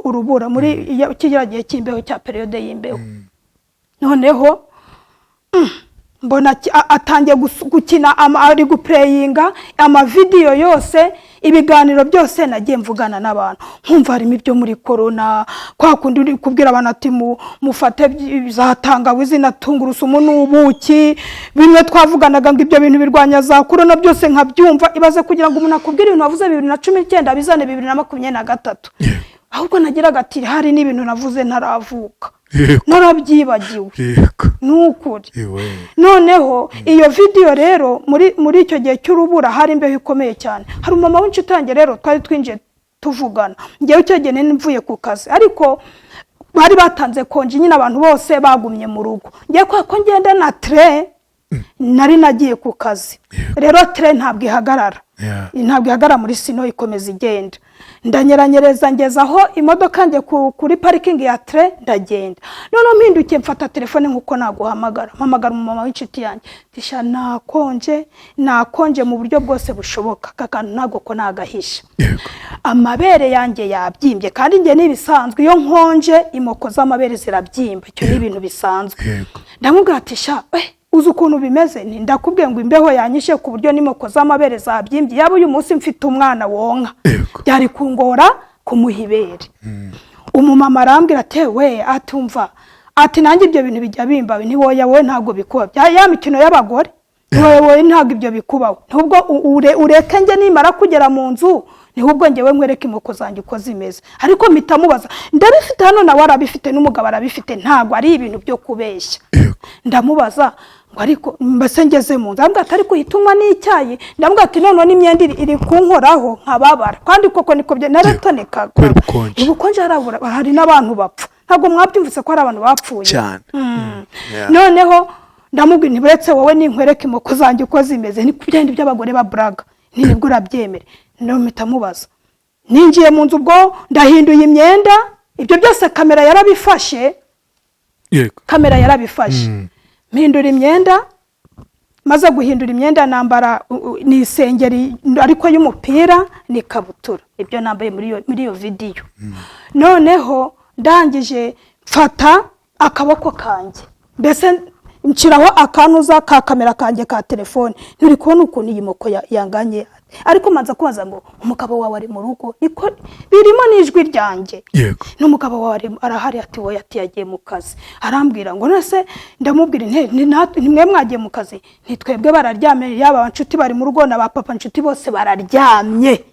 urubura muri kiriya gihe cy'imbeho, cya période y'imbeho. Noneho mbona atangiye gukina ari guplayinga amavidiyo yose, ibiganiro byose nagiye mvugana n'abantu, nkumva harimo ibyo muri korona, kwa kundi uri kubwira abantu ati mufate za tangawizi na tungurusumu n'ubuki, bimwe twavuganaga ngo ibyo bintu birwanya za korona, byose nkabyumva. Ibaze kugira ngo umuntu akubwire ibintu wavuze 2019 bizane 2023. Ahubwo nagiraga ati: "Hari n'ibintu navuze ntaravuka, narabyibagiwe." Ni ukuri. Noneho iyo vidiyo rero, muri icyo gihe cy'urubura hari imbeho ikomeye cyane. Hari umumama w'inshuti yanjye rero twari twinjiye tuvugana. Ngewe icyo gihe nari mvuye ku kazi, ariko bari batanze konji nyine, abantu bose bagumye mu rugo. Ngewe kubera ko ngenda na train, nari nagiye ku kazi. Rero train ntabwo ihagarara, ntabwo ihagarara muri snow, ikomeza igenda. Ndanyeranyereza ngeza aho imodoka njye kuri parikingi ya tere, ndagenda. Noneho mpindukiye mfata telefone nk'uko naguhamagara, mpamagara umumama w'inshuti yanjye, tisha nakonje, nakonje mu buryo bwose bushoboka, aka kantu ntabwo ko nagahisha. Amabere yanjye yabyimbye, kandi njye n'ibisanzwe, iyo nkonje imoko z'amabere zirabyimba, icyo ni ibintu bisanzwe. Ndamubwira ati: "Sha, uzi ukuntu bimeze?" Nti: "Ndakubwiye ngo imbeho yanyishe ku buryo n'imoko z'amabere zabyimbye. Yaba uyu munsi mfite umwana wonka, byari kungora kumuha ibere." Umumama arambwira ati: "We," atumva ati: "Nanjye ibyo bintu bijya bimbawe." Ntiwoya, wowe ntabwo bikuba bya ya mikino y'abagore, wowe ntabwo ibyo bikubaho. Ntubwo ureke njye nimara kugera mu nzu, nihubwo ngewe nkwereke imoko zanjye uko zimeze. Ariko mpita mubaza, ndabifite hano, nawe arabifite, n'umugabo arabifite, ntabwo ari ibintu byo kubeshya. Ndamubaza ngo: "Ariko mbese ngeze mu nzu?" Arambwira ati: "Ariko uhita unywa n'icyayi." Ndamubwira ati: "Noneho n'imyenda iri kunkoraho nkababara." Kandi koko niko byo, naratonekaga. Kubera ubukonje. Ubukonje harabura, hari n'abantu bapfa. Ntabwo mwabyumvise ko hari abantu bapfuye? Cyane. Yeah. Noneho ndamubwira nti: "Buretse wowe ninkwereke imoko zanjye uko zimeze, ni ku byandi by'abagore baburaga, nibwo urabyemere." Noneho mpita mubaza, ninjiye mu nzu, ubwo ndahinduye imyenda, ibyo byose kamera yarabifashe. Kamera yarabifashe. Mpindura imyenda, maze guhindura imyenda nambara ni isengeri ariko y'umupira n'ikabutura, ibyo nambaye muri iyo vidiyo. Noneho ndangije mfata akaboko kanjye, mbese nshyiraho akantuza ka kamera kanjye ka telefone, nturi kubona ukuntu iyi moko yanganye? Ariko manza kubaza ngo: "Umugabo wawe ari mu rugo?" Niko birimo n'ijwi ryanjye. "N'umugabo wawe arahari?" Ati: "Wowe," ati: "Yagiye mu kazi." Arambwira ngo: "None?" Ndamubwira nti: "Ni mwe mwagiye mu kazi?" Ntitwebwe bararyamye, yaba inshuti bari mu rugo na ba papa inshuti bose bararyamye.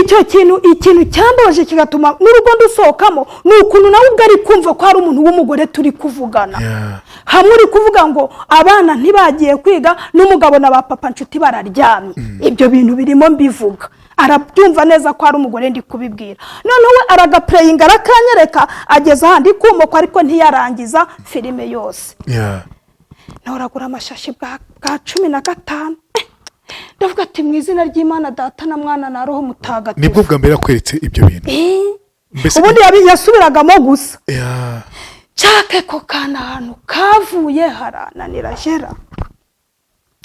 Icyo kintu, ikintu cyambabaje kigatuma n'urugo ndusohokamo, ni ukuntu nawe ubwo ari kumva ko hari umuntu w'umugore turi kuvugana. Hamwe uri kuvuga ngo abana ntibagiye kwiga, n'umugabo na ba papa nshuti bararyamye. Ibyo bintu birimo mbivuga, arabyumva neza ko hari umugore ndi kubibwira. Noneho we aragapureyinga, arakanyereka, ageza ahandi kumokwa, ariko ntiyarangiza filime yose. Ntoragura amashashi bwa 15. Ndavuga ati: "Mu izina ry'Imana Data na Mwana na Roho Mutagatifu." Nibwo bwa mbere yakweretse ibyo bintu? Mbese Ubundi yasubiragamo gusa. Nshake ko kana ahantu kavuye harananira jera,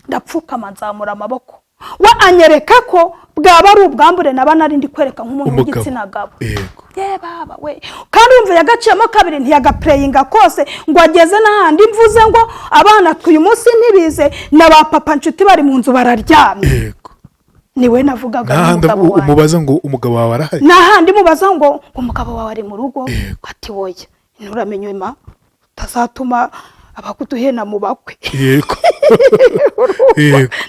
ndapfukama nzamura amaboko, we anyereka ko bwaba ari ubwambure naba nari ndi kwereka nk'umuntu Umugabo. w'igitsina gabo. Ye baba we, kandi wumva yagaciyemo kabiri, ntiyagapureyinga kose ngo ageze n'ahandi mvuze ngo abana uyu munsi ntibize, na ba papa nshuti bari mu nzu bararyamye. Niwe navugaga, n'ahandi n'umugabo wanjye. Umubaza ngo: "Umugabo wawe arahari?" N'ahandi mubaza ngo: "Umugabo wawe ari mu rugo?" Ati: "Woya." Nturamenye ma utazatuma abakuduhena mu bakwe. Yego.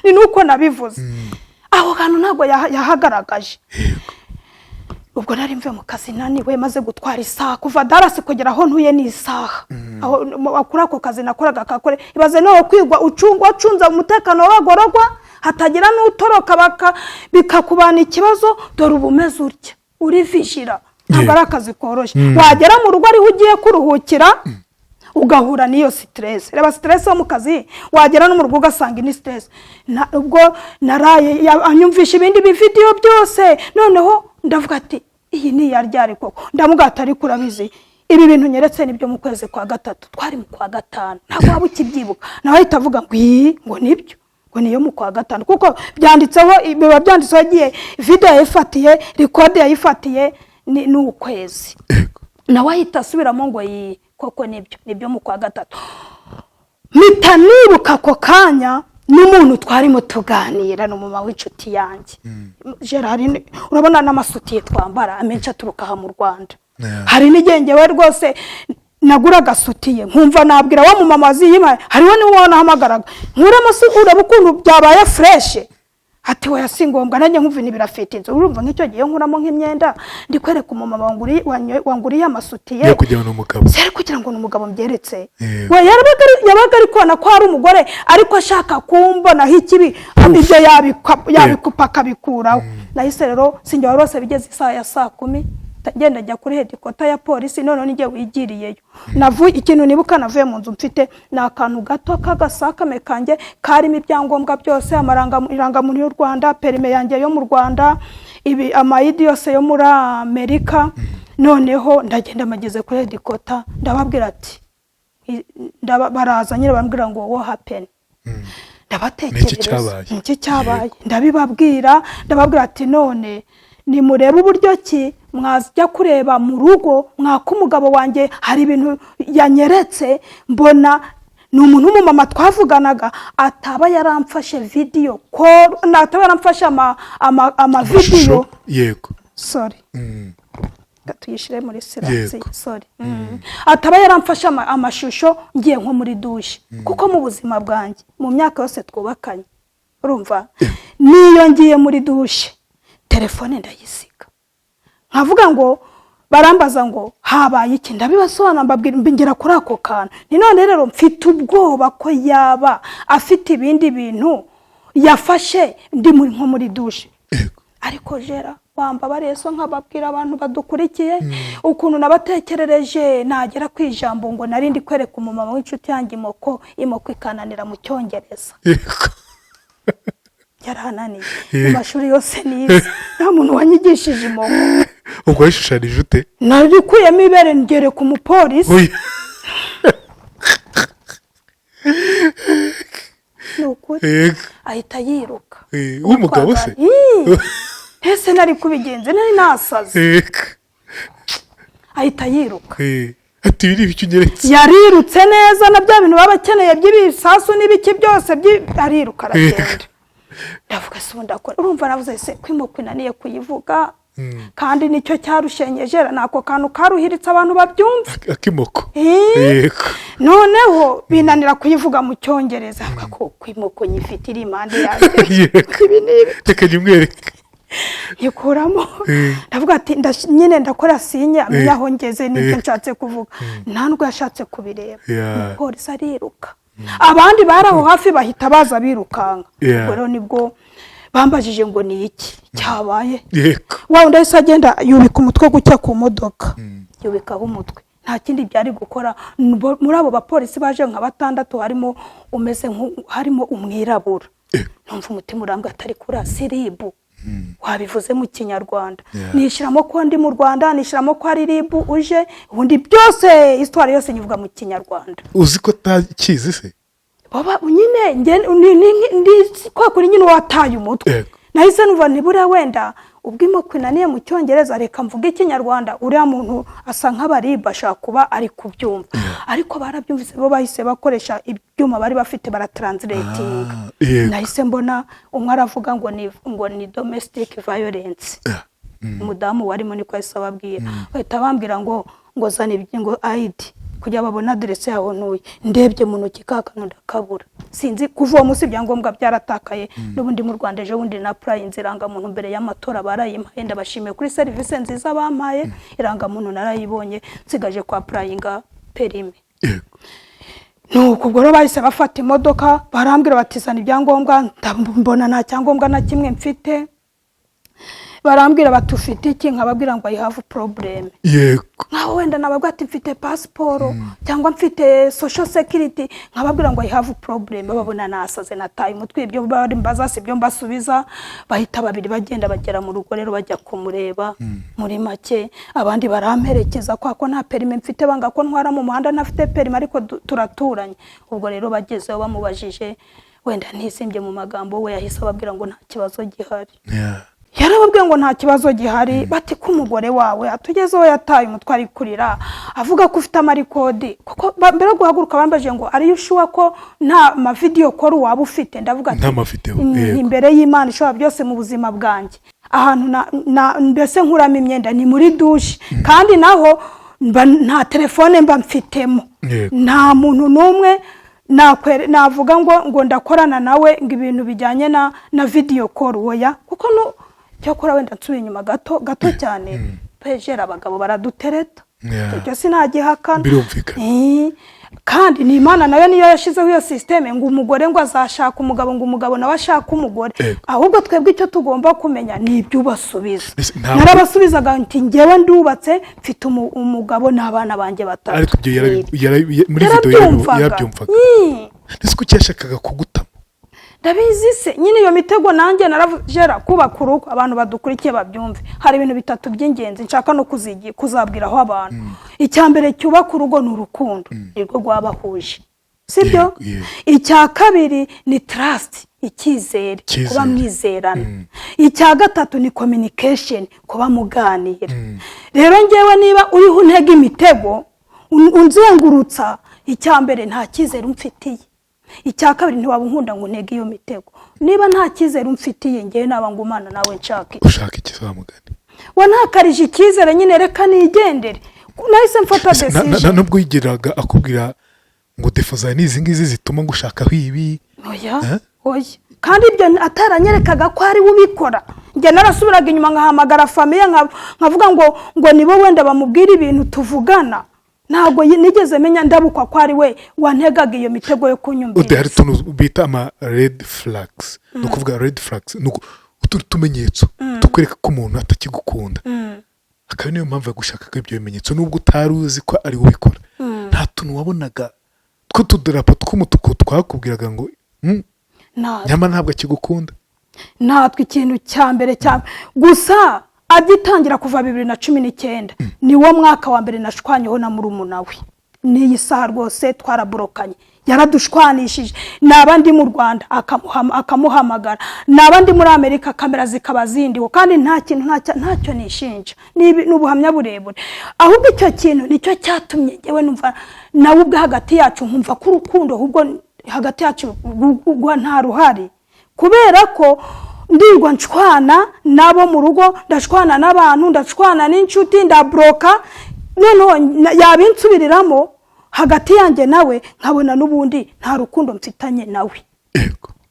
Ni nuko nabivuze, aho hantu ntabwo yahagaragaje. Ubwo nari mvuye mu kazi naniwe, maze gutwara isaha kuva Dallas kugera aho ntuye, ni isaha. Aho kuri ako kazi nakoraga kakore, ibaze nawe kwigwa ucungwa, wacunze umutekano w'abagororwa, hatagira n'utoroka, bikakubana ikibazo. Dore uba umeze utya, uri vijira, ntabwo ari akazi koroshye. Wagera mu rugo ariho ugiye kuruhukira, ugahura n'iyo stress. Reba stress yo mu kazi, wagera no mu rugo ugasanga ni stress. Ubwo naraye anyumvisha ibindi bividiyo byose. Noneho ndavuga ati: "Iyi ni iya ryari koko?" Ndamubwira ati: "Ariko urabizi, ibi bintu nyeretse nibyo mu kwezi kwa gatatu, twari mu kwa gatanu, ntabwo waba ukibyibuka?" Nawe ahita avuga ngo: "Iyi," ngo: "Nibyo," ngo: "Niyo mu kwa gatanu," kuko byanditseho, biba byanditseho agiye video yayifatiye, record yayifatiye ni ukwezi. Nawe ahita asubiramo ngo: "Iyi koko nibyo, nibyo mu kwa gatatu." Mpita nibuka ako kanya n'umuntu twarimo tuganira, ni umumama w'inshuti yanjye Gerard. Urabona n'amasutiye twambara amenshi aturuka aha mu Rwanda. Hari n'igihe ngewe rwose naguraga sutiye nkumva nabwira wa mumama waziyimpaye, hariho niwe nahamagaraga: "Nkuremo se ureba ukuntu byabaye fresh?" Ati: "Oya, si ngombwa." Nanjye nkumva ntibirafite inzu. Urumva nk'icyo gihe nkuramo nk'imyenda ndi kwereka umumama wanguriye amasutiye. Yo kugira ngo ni umugabo. Seri kugira ngo ni umugabo mbyeretse. We yabaga ari kubona ko hari umugore, ariko ashaka kumbonaho ikibi, ibyo yabikupa akabikuraho. Nahise rero sinjye wari bigeze isaha ya saa 10, ngenda njya kuri headquarter ya polisi. Noneho nijye wigiriyeyo. Navuye, ikintu nibuka, navuye mu nzu mfite ni akantu gato k'agasakame kanjye karimo ibyangombwa byose, irangamuntu y'u Rwanda, perime yanjye yo mu Rwanda. Ibi ama ID yose yo muri Amerika. Noneho ndagenda, mageze kuri headquarter, ndababwira ati baraza nyine bambwira ngo what happen? Ndabatekerereza. Niki cyabaye? Niki cyabaye? Ndabibabwira, ndababwira ati none nimurebe uburyo ki mwajya kureba mu rugo mwaka umugabo wanjye, hari ibintu yanyeretse, mbona ni umuntu w'umumama twavuganaga, ataba yaramfashe video call, ataba yaramfashe ama video. Amashusho, yego. Sorry. Reka tuyishyire muri silence. Sorry. Ataba yaramfashe amashusho ngiye nko muri douche, kuko mu buzima bwanjye, mu myaka yose twubakanye, urumva, niyo ngiye muri douche telefone ndayisiga. Nkavuga ngo barambaza ngo habaye iki, ndabibasobanura, mbabwira, mbingera kuri ako kantu. Ni none rero mfite ubwoba ko yaba afite ibindi bintu yafashe ndi muri nko muri douche. Ariko jera wambabariye so nkababwira abantu badukurikiye ukuntu nabatekerereje, nagera ku ijambo ngo nari ndi kwereka umumama w'inshuti yanjye imoko, imoko ikananira mu Cyongereza. Yarananiye mu mashuri yose nize, nta muntu wanyigishije imoko. Ubwo wayishushanije ute? Narikuyemo ibere ngereka umupolisi. Oya. Ni ukuri. Ahita yiruka. W'umugabo se? Ii, ese nari kubigenza? Nari nasaze. Ahita yiruka. Ati ibi ni ibiki unyeretse? Yarirutse neza na bya bintu baba bakeneye by'ibisasu n'ibiki byose ariruka aragenda. Ndavuga se ubu ndakora, urumva navuze se ko imoko inaniye kuyivuga, kandi nicyo cyarushenyeje, ni ako kantu karuhiritse abantu babyumva. Akimoko. Noneho binanira kuyivuga mu Cyongereza, avuga ko kwimoko nyifite iri impande yanjye. Ibi ni ibi. Reka nyimwereke. Nyikuramo. Ndavuga ati nyine ndakora signe amenya aho ngeze n'ibyo nshatse kuvuga. Nta nubwo yashatse kubireba. Umupolisi ariruka, abandi bari aho hafi bahita baza birukanka. Ubwo rero nibwo bambajije ngo ni iki cyabaye. Wa wundi ahise agenda yubika umutwe gutya ku modoka, yubikaho umutwe, nta kindi byari gukora. Muri abo bapolisi baje nka batandatu, harimo umeze harimo umwirabura. Numva umutima urambwa atari kuri si RIB, wabivuze mu Kinyarwanda. Nishyiramo ko ndi mu Rwanda, nishyiramo ko ari RIB uje, ubundi byose histoire yose nyivuga mu Kinyarwanda. Uzi ko atakizi se? Baba nyine ndi kwa kuri nyine wataye umutwe. Nahise numva ntiburiya wenda ubwo imoko inaniye mu Cyongereza, reka mvuge Ikinyarwanda, uriya muntu asa nk'abariba ashobora kuba ari kubyumva. Ariko barabyumvise, bo bahise bakoresha ibyuma bari bafite baratranslatinga. Nahise mbona umwe aravuga ngo ni domestic violence. Umudamu warimo niko yahise ababwira, bahita bambwira ngo zana ngo ID kugira babone aderese yaho ntuye. Ndebye mu ntoki ka kantu ndakabura, sinzi kuva uwo munsi ibyangombwa byaratakaye. N'ubundi mu Rwanda ejo bundi na applyinze irangamuntu mbere y'amatora, barayimpaye, ndabashimiye kuri serivisi nziza bampaye. Irangamuntu narayibonye, nsigaje kwa applyinga permis. Nuko ubwo rero bahise bafata imodoka, barambwira bati zana ibyangombwa, mbona nta cyangombwa na kimwe mfite. Barambwira bati ufite iki? Nkababwira ngo I have problem. Nkaho wenda nababwira ati mfite pasiporo cyangwa mfite social security, nkababwira ngo I have problem, babona nasaze, nataye umutwe. Ibyo bari mbaza si ibyo mbasubiza. Bahita babiri bagenda bagera mu rugo rero bajya kumureba. Muri make abandi baramperekeza kwa ko nta permis mfite, banga ko ntwara mu muhanda ntafite permis, ariko turaturanye. Ubwo rero bagezeho bamubajije, wenda ntisimbye mu magambo, we yahise ababwira ngo nta kibazo gihari. Yarababwiye ngo nta kibazo gihari. Bati ko umugore wawe atugezeho yataye umutwe ari kurira avuga ko ufite ama record, kuko mbere yo guhaguruka bambajije ngo are you sure ko nta ma video call waba ufite? Ndavuga ati Nta ma video, Imbere y'Imana ishobora byose, mu buzima bwanjye ahantu mbese nkuramo imyenda ni muri douche, kandi naho mba nta telefone mba mfitemo. Nta muntu n'umwe navuga ngo ndakorana nawe ngo ibintu bijyanye na video call, oya. Kuko no cyakora wenda nsubiye inyuma gato gato cyane, pejera abagabo baradutereta. Ibyo sinagihakana. Birumvikana. Kandi ni Imana nayo niyo yashyizeho iyo système ngo umugore ngo azashaka umugabo, ngo umugabo nawe ashake umugore. Ahubwo twebwe icyo tugomba kumenya ni ibyo ubasubiza. Ese ntabwo- Narabasubizaga nti ngewe ndubatse, mfite umugabo n'abana banjye batatu. Ariko ibyo muri video Yarabyumvaga. yarabyumvaga. Ese kuki yashakaga kugutama? Ndabizi se nyine iyo mitego. Nanjye naravugera kubaka urugo. Abantu badukurikiye babyumve, hari ibintu bitatu by'ingenzi nshaka no kuzabwiraho abantu. Icya mbere cyubaka urugo ni urukundo, nirwo rwabahuje, sibyo? Yego, yego. Icya kabiri ni trust, icyizere, Icyizere. kuba mwizerana. Icya gatatu ni communication, kuba muganira. Rero ngewe niba uriho untega imitego, unzengurutsa, icya mbere nta cyizere umfitiye, icya kabiri ntiwaba unkunda ngo untege iyo mitego. Niba nta cyizere umfitiye, ngewe naba ngumana nawe nshaka iki? Ushaka iki mugani? Wantakarije icyizere nyine, reka nigendere. Nahise mfata decision. Nubwo yigeraga akubwira ngo défauts zawe ni izi ngizi zituma ngushakaho ibi? Oya. Eh? Oya, kandi ibyo ataranyerekaga ko ari we ubikora. Njye narasubiraga inyuma nkahamagara famille, nkavuga ngo nibo wenda bamubwira ibintu tuvugana. Ntabwo nigeze menya ndabukwa ko ari we wantegaga iyo mitego yo Ode, hari kunyumviriza. utuntu bita ama red flags. Ni ukuvuga red flags ni utu tumenyetso tukwereka ko umuntu atakigukunda, akaba niyo mpamvu yagushakaga ibyo bimenyetso nubwo utari uzi ko ari we ubikora. Nta tuntu wabonaga tw'utudarapo tw'umutuku twakubwiraga ngo Natwe nyamara ntabwo akigukunda"? Natwe ikintu cya mbere cya gusa agitangira kuva 2019, niwo mwaka wa mbere nashwanyeho na murumuna we. N'iyi saha rwose twaraborokanye, yaradushwanishije. Naba ndi mu Rwanda akamuhamagara, naba ndi muri Amerika kamera zikaba zindiho, kandi nta kintu ntacyo nishinja. Ni ubuhamya burebure. Ahubwo icyo kintu nicyo cyatumye njyewe numva nawe ubwe hagati yacu, nkumva ko urukundo ahubwo hagati yacu nta ruhari, kubera ko ndirwa nshwana nabo mu rugo, ndashwana n'abantu, ndashwana n'inshuti, ndaboroka. Noneho yabinsubiriramo hagati yanjye nawe, nkabona n'ubundi nta rukundo mfitanye nawe.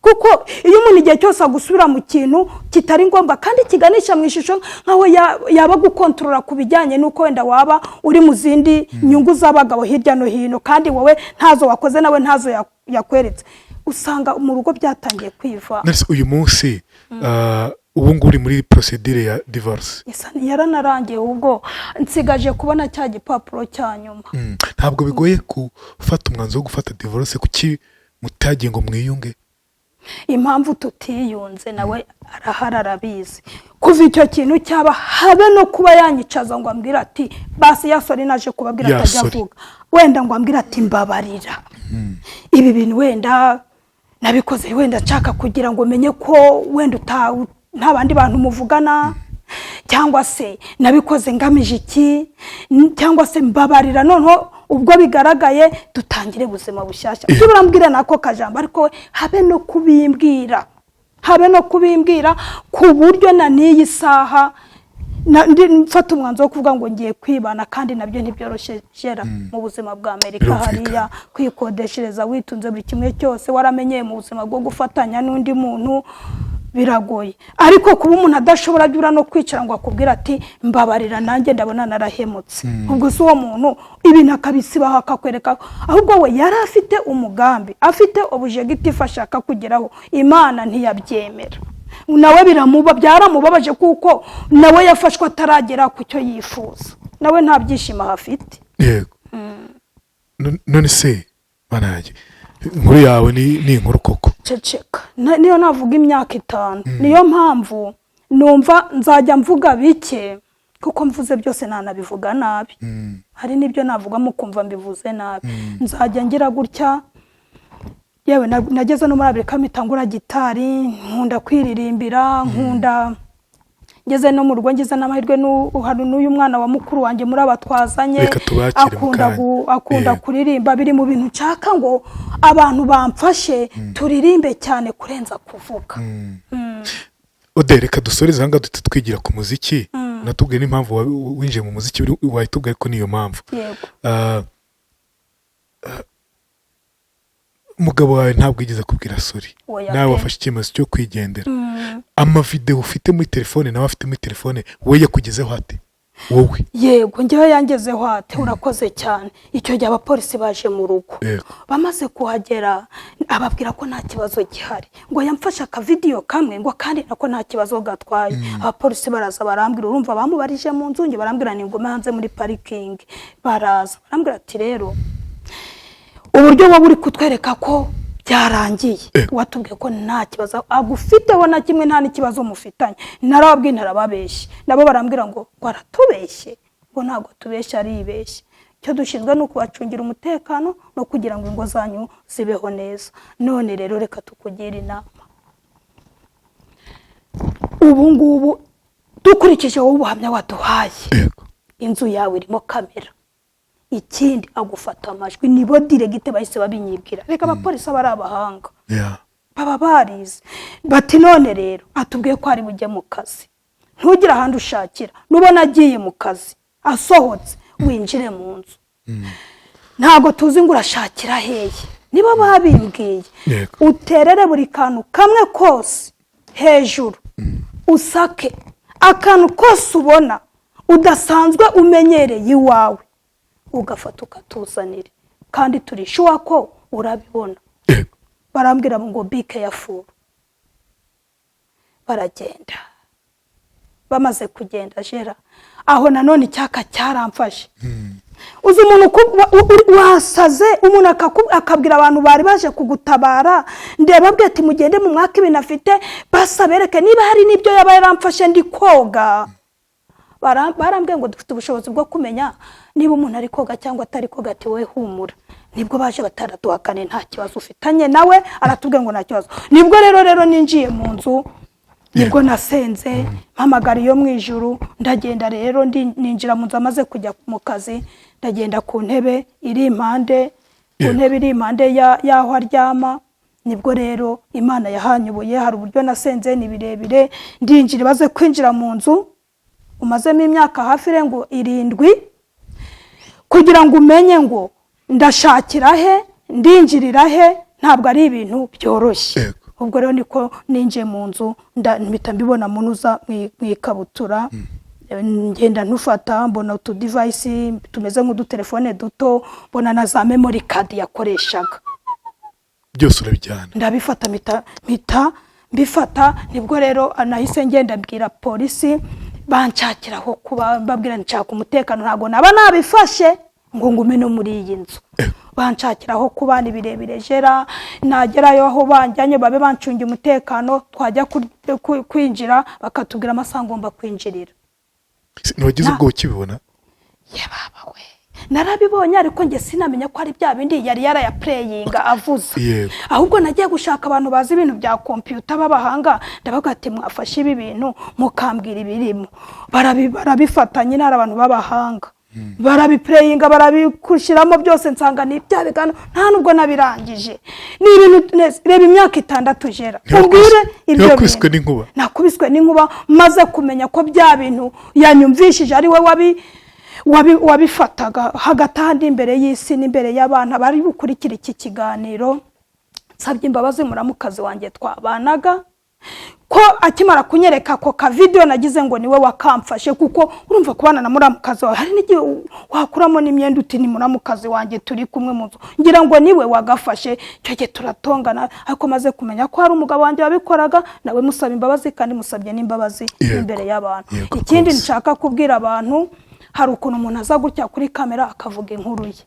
Kuko iyo umuntu igihe cyose agusubira mu kintu kitari ngombwa kandi kiganisha mu ishusho nk'aho yaba gukontorora ku bijyanye n'uko wenda waba uri mu zindi nyungu z'abagabo hirya no hino, kandi wowe ntazo wakoze, nawe ntazo yakweretse, usanga mu rugo byatangiye kwiva. None uyu munsi, ubu ngubu uri muri procédure ya divorce? Yaranarangiye, ubwo nsigaje kubona cya gipapuro cya nyuma. Ntabwo bigoye gufata umwanzuro wo gufata divorce? Kuki mutagiye ngo mwiyunge? Impamvu tutiyunze nawe arahari, arabizi. Kuva icyo kintu cyaba, habe no kuba yanyicaza ngo ambwire ati basi ya sorry naje kubabwira, Ya atajya sorry. avuga wenda ngo ambwire ati mbabarira, ibi bintu wenda nabikoze wenda nshaka kugira ngo menye ko wenda nta bandi bantu muvugana, cyangwa se nabikoze ngamije iki, cyangwa se mbabarira, noneho ubwo bigaragaye dutangire ubuzima bushyashya. Ibyo urambwira nako kajambo, ariko we habe no kubimbwira, habe no kubimbwira, ku buryo na n'iyi saha mfata umwanzuro wo kuvuga ngo ngiye kwibana, kandi nabyo ntibyoroshye gera mu buzima bwa Amerika. Birumvikana. Hariya kwikodeshereza witunze buri kimwe cyose, waramenyeye mu buzima bwo gufatanya n'undi muntu, biragoye. Ariko kuba umuntu adashobora byura no kwicara ngo akubwire ati mbabarira, nanjye ndabona narahemutse, ubwo si uwo muntu ibintu akabisibaho akakwereka. Ahubwo we yari afite umugambi, afite objectif ashaka kugeraho, Imana ntiyabyemera. Nawe biramuba byaramubabaje, kuko nawe yafashwe ataragera ku cyo yifuza, nawe nta byishimo ahafite. Yego. None se manage inkuru yawe ni inkuru koko? Ceceka. Niyo navuga imyaka 5, niyo mpamvu numva nzajya mvuga bike, kuko mvuze byose nanabivuga nabi. Hari n'ibyo navuga mukumva mbivuze nabi. Nzajya ngira gutya. Yewe, nageze no muri Amerika mpita ngura gitari, nkunda kwiririmbira, nkunda ngeze no mu rugo ngize n'amahirwe hari n'uyu mwana wa mukuru wanjye muri aba twazanye. Reka tubakire mu Akunda kanya. Akunda kuririmba. Biri mu bintu nshaka ngo abantu bamfashe turirimbe cyane kurenza kuvuga. Ode, reka dusoreze aha ngaha, duhite twigira ku muziki. Natubwiye n'impamvu winjiye mu muziki, wahita ubwira ko niyo mpamvu. Yego. Umugabo wawe ntabwo yigeze akubwira sorry? Oya Nawe pe. wafashe icyemezo cyo kwigendera. Amavidewo ufite muri telefone, nawe afite muri telefone, we yakugezeho ate wowe? Yego, njyewe yangezeho ate? Urakoze cyane. Icyo gihe abapolisi baje mu rugo. Bamaze kuhagera ababwira ko nta kibazo gihari, ngo yamfashe akavidiyo kamwe, ngo kandi nako nta kibazo gatwaye. Abapolisi baraza barambwira, urumva bamubarije mu nzu, njye barambwira ni ngume hanze muri parikingi. Baraza barambwira ati rero uburyo wowe uri kutwereka ko Byarangiye. Watubwiye ko nta kibazo agufiteho na kimwe, nta n'ikibazo mufitanye. Narababwiye, ntarababeshye. Nabo barambwira ngo aratubeshye, ngo ntabwo tubeshye, aribeshye. Icyo dushinzwe ni ukubacungira umutekano no kugira ngo ingo zanyu zibeho neza. None rero reka tukugire inama. Ubu ngubu dukurikije wowe ubuhamya waduhaye, inzu yawe irimo kamera, ikindi agufata amajwi. Nibo direct bahise babinyibwira. Reka, abapolisi aba ari abahanga, baba barize. Bati none rero atubwiye ko ari bujye mu kazi, ntugire ahandi ushakira. Nubona agiye mu kazi, asohotse, winjire mu nzu. Ntabwo tuzi ngo urashakira hehe. Nibo babimbwiye. Uterere buri kantu kamwe kose hejuru, usake akantu kose ubona udasanzwe umenyereye iwawe, ugafata ukatuzanire, kandi turi sure ko urabibona. Barambwira ngo be careful. Baragenda. Bamaze kugenda, jera aho nanone icyaka cyaramfashe. Uzi umuntu wasaze, umuntu akabwira abantu bari baje kugutabara, ndeba abwira ati mugende mu mwaka ibintu afite, basabereke niba hari n'ibyo yaba yaramfashe ndi koga. Barambwiye ngo dufite ubushobozi bwo kumenya niba umuntu ari koga cyangwa atari koga. Ati wowe humura. Nibwo baje bataraduhakane, nta kibazo ufitanye nawe. Aratubwiye ngo nta kibazo. Nibwo rero ninjiye mu nzu, nibwo nasenze, mpamagara iyo mu ijuru. Ndagenda rero, ninjira mu nzu amaze kujya mu kazi. Ndagenda ku ntebe iri impande, ku ntebe iri impande y'aho aryama. Nibwo rero Imana yahanyubuye. Hari uburyo nasenze, ni birebire. Ndinjira, ibaze kwinjira mu nzu umazemo imyaka hafi irenga 7, kugira ngo umenye ngo ndashakira he, ndinjirira he, ntabwo ari ibintu byoroshye. Ubwo rero niko ninjiye mu nzu, mpita mbibona munuza mu ikabutura. Ngenda ntufata, mbona utudevice tumeze nk'udutelefone duto, mbona na za memory card yakoreshaga. Byose urabijyana? Ndabifata, mpita mbifata. Nibwo rero nahise ngenda mbwira polisi, banshakira aho kuba. Mbabwira nshaka umutekano, ntabwo naba nabifashe ngo ngume no muri iyi nzu. Banshakira aho kuba. Ni birebire jera. Nagerayo, aho banjyanye babe bancungiye umutekano. Twajya kwinjira bakatubwira amasaha ngomba kwinjirira. Ntiwagize ubwoba ukibibona? Yababa we, narabibonye, ariko njye sinamenya ko ari bya bindi yari yarayaplayinga avuze. Ahubwo nagiye gushaka abantu bazi ibintu bya kompiyuta b'abahanga, ndabaga ati mwafashe ibi bintu mukambwira ibirimo. Barabifata nyine, hari abantu b'abahanga, barabiplayinga, barabikushyiramo byose, nsanga ni ibya biganiro. Nta nubwo nabirangije. Ni ibintu reba imyaka 6 jera ubwire ibyo Ntiwakubiswe bintu. n'inkuba? Nakubiswe n'inkuba maze kumenya ko bya bintu yanyumvishije ari we wabifataga. Hagati ahandi, imbere y'isi n'imbere y'abantu bari bukurikira iki kiganiro, nsabye imbabazi muramukazi wanjye twabanaga, ko akimara kunyereka ako kavideyo nagize ngo niwe wakamfashe, kuko urumva kubana na muramukazi wawe hari n'igihe wakuramo n'imyenda uti ni muramukazi wanjye turi kumwe mu nzu, ngira ngo niwe wagafashe. Icyo gihe turatongana, ariko maze kumenya ko hari umugabo wanjye wabikoraga, nawe musaba imbabazi, kandi musabye n'imbabazi imbere y'abantu. Ikindi nshaka kubwira abantu, hari ukuntu umuntu aza gutya kuri kamera akavuga inkuru ye.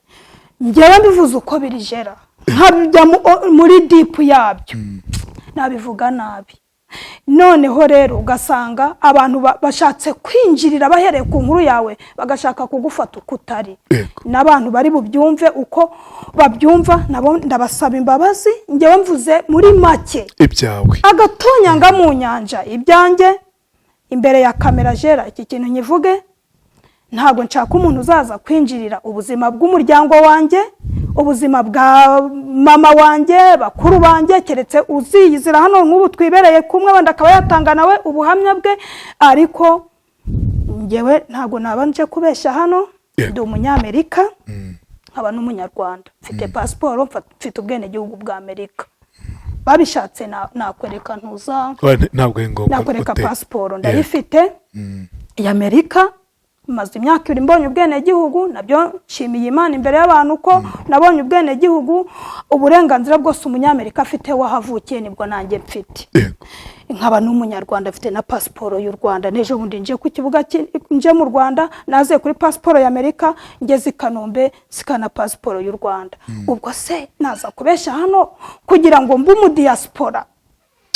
Njyewe mbivuze uko biri jera, nkabijya muri deep yabyo, nabivuga nabi. Noneho rero ugasanga abantu bashatse kwinjirira bahereye ku nkuru yawe, bagashaka kugufata uko utari. N'abantu bari bubyumve uko babyumva, nabo ndabasaba imbabazi. Njyewe mvuze muri make ibyawe. Agatonyanga mu nyanja, ibyanjye imbere ya kamera jera. Iki kintu nkivuge, ntabwo nshaka umuntu uzaza kwinjirira ubuzima bw'umuryango wanjye, ubuzima bwa mama wanjye, bakuru banjye, keretse uziyizira hano nk'ubu twibereye kumwe, wenda akaba yatanga nawe ubuhamya bwe. Ariko njyewe ntabwo naba nje kubeshya hano. Ndi Umunyamerika, nkaba n'Umunyarwanda, mfite pasiporo, mfite ubwenegihugu bwa Amerika. Babishatse nakwereka ntuza. Oya, ntabwo ari ngombwa. Nakwereka pasiporo, ndayifite y'Amerika. Maze imyaka 2 mbonye ubwenegihugu, nabyo nshimiye Imana imbere y'abantu ko nabonye ubwenegihugu. Uburenganzira bwose umunyamerika afite wahavukiye nibwo nanjye mfite. Nkaba n'umunyarwanda, afite na pasiporo y'u Rwanda. N'ejo bundi nje ku kibuga nje mu Rwanda, naze kuri pasiporo y'Amerika, ngeze i Kanombe sikana pasiporo y'u Rwanda. Ubwo se naza kubeshya hano kugira ngo mbe umudiyasipora,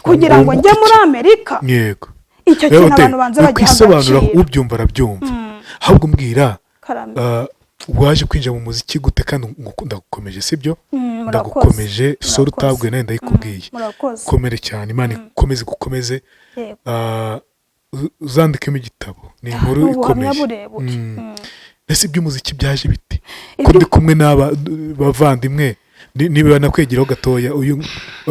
kugira ngo njye muri Amerika? Icyo Rero kintu abantu banza bagiha kwisobanura, agaciro. Ubyumva arabyumva. Ahubwo mbwira, Karame. Waje kwinjira mu muziki gute? Kandi ndagukomeje, sibyo? Murakoze. Ndagukomeje, sore. Murakoze. Utabwiye nawe ndayikubwiye. Murakoze. Komere cyane, Imana ikomeze gukomeze. Yego. Uzandikemo igitabo, ni inkuru Ni ubuhamya ikomeye. burebure. Ese iby'umuziki byaje bite, ko ndi kumwe n'aba bavandimwe? Niba nakwegeraho gatoya uyu,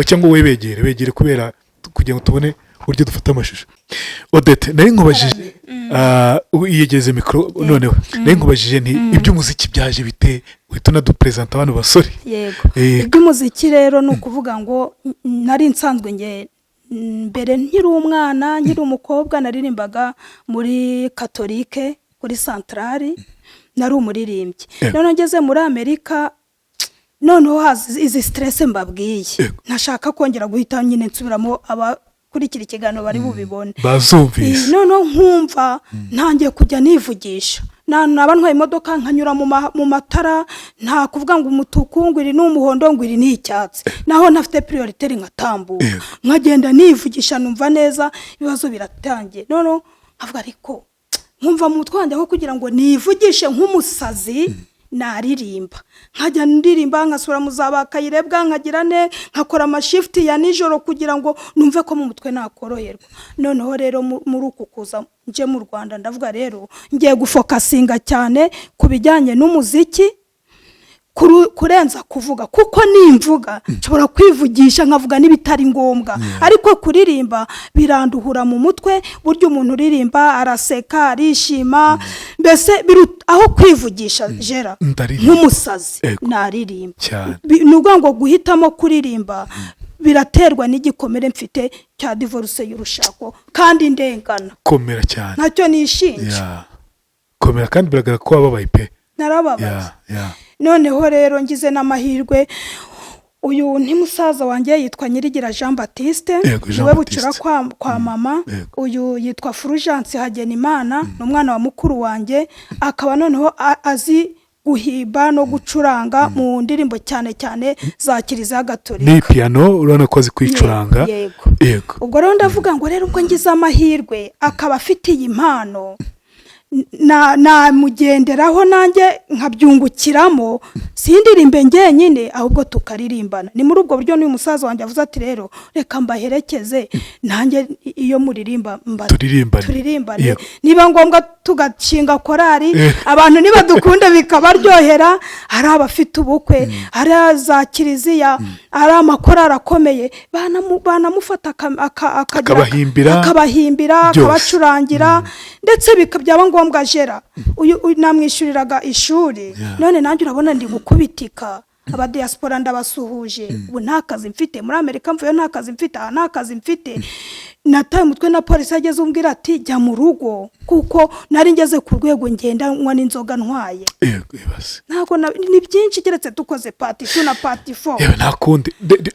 cyangwa wowe begere, begere, kubera kugira ngo tubone uburyo dufata amashusho. Odette, nari nkubajije, iyegeze mikoro noneho, nari nkubajije nti iby'umuziki byaje bite? Uhita unaduperezanta abantu basore. Yego. Iby'umuziki rero ni ukuvuga ngo nari nsanzwe nge mbere nkiri umwana, nkiri umukobwa, naririmbaga muri katolike kuri santarari, nari umuririmbyi. Noneho ngeze muri Amerika, noneho haza izi stress mbabwiye. Ntashaka kongera guhita nyine nsubiramo, abakurikira ikiganiro bari bubibone. Bazumvise. Noneho nkumva ntangiye kujya nivugisha. Naba ntwaye imodoka nkanyura mu matara, nta kuvuga ngo umutuku, ngo iri ni umuhondo, ngo iri ni icyatsi, naho ntafite priorité nkatambuka. Nkagenda nivugisha, numva neza ibibazo biratangiye. Noneho nkavuga, ariko nkumva mu mutwe wanjye aho kugira ngo nivugishe nk'umusazi naririmba, nkajya ndirimba, nkasura mu za ba Kayirebwa, nkagira ne nkakora amashifuti ya nijoro kugira ngo numve ko mu mutwe nakoroherwa. Noneho rero muri uku kuza nje mu Rwanda, ndavuga rero ngiye gufokasinga cyane ku bijyanye n'umuziki kurenza kuvuga, kuko nimvuga nshobora kwivugisha nkavuga n'ibitari ngombwa, ariko kuririmba biranduhura mu mutwe. Burya umuntu uririmba araseka, arishima, mbese aho kwivugisha jera Ndaririmba. nk'umusazi naririmba. Ni ukuvuga ngo guhitamo kuririmba biraterwa n'igikomere mfite cya divorce y'urushako, kandi ndengana. Komera cyane. Ntacyo nishinja. Yeah. Komera, kandi biragaragara ko wababaye pe. Narababaye. Yeah. Noneho rero ngize n'amahirwe, uyu ni musaza wanjye, yitwa Nyirigira Jean Baptiste. Yego, Jean Niwe bucura Baptiste. kwa mama. Uyu yitwa Fulgence Hagenimana, ni umwana wa mukuru wanjye, akaba noneho azi guhimba no gucuranga mu ndirimbo, cyane cyane za Kiliziya Gatolika. Ni piyano, urabona ko azi kwicuranga. Yego. Ubwo rero ndavuga ngo rero ubwo ngize amahirwe akaba afite iyi mpano, namugenderaho nanjye nkabyungukiramo, sindirimbe njyenyine ahubwo tukaririmbana. Ni muri ubwo buryo n'uyu musaza wanjye avuze ati rero reka mbaherekeze, nanjye iyo muririmba Turirimbane. turirimbane. Niba ngombwa tugashinga korari, abantu nibadukunda bikabaryohera, hari abafite ubukwe, hari za kiliziya, hari amakorari akomeye, banamufata Akabahimbira. akabahimbira, Byose. akabacurangira, ndetse byaba ngombwa jera uyu namwishyuriraga ishuri. None nanjye urabona ndi gukubitika. Abadiyasipora ndabasuhuje. Ubu nta kazi mfite muri Amerika, mvuye nta kazi mfite aha, nta kazi mfite. Nataye umutwe na polisi ageze umbwira ati jya mu rugo, kuko nari ngeze ku rwego ngenda nywa n'inzoga ntwaye. Yego, ibaze. Ntabwo ni byinshi, keretse dukoze part 2 na part 4. Yewe, nta kundi.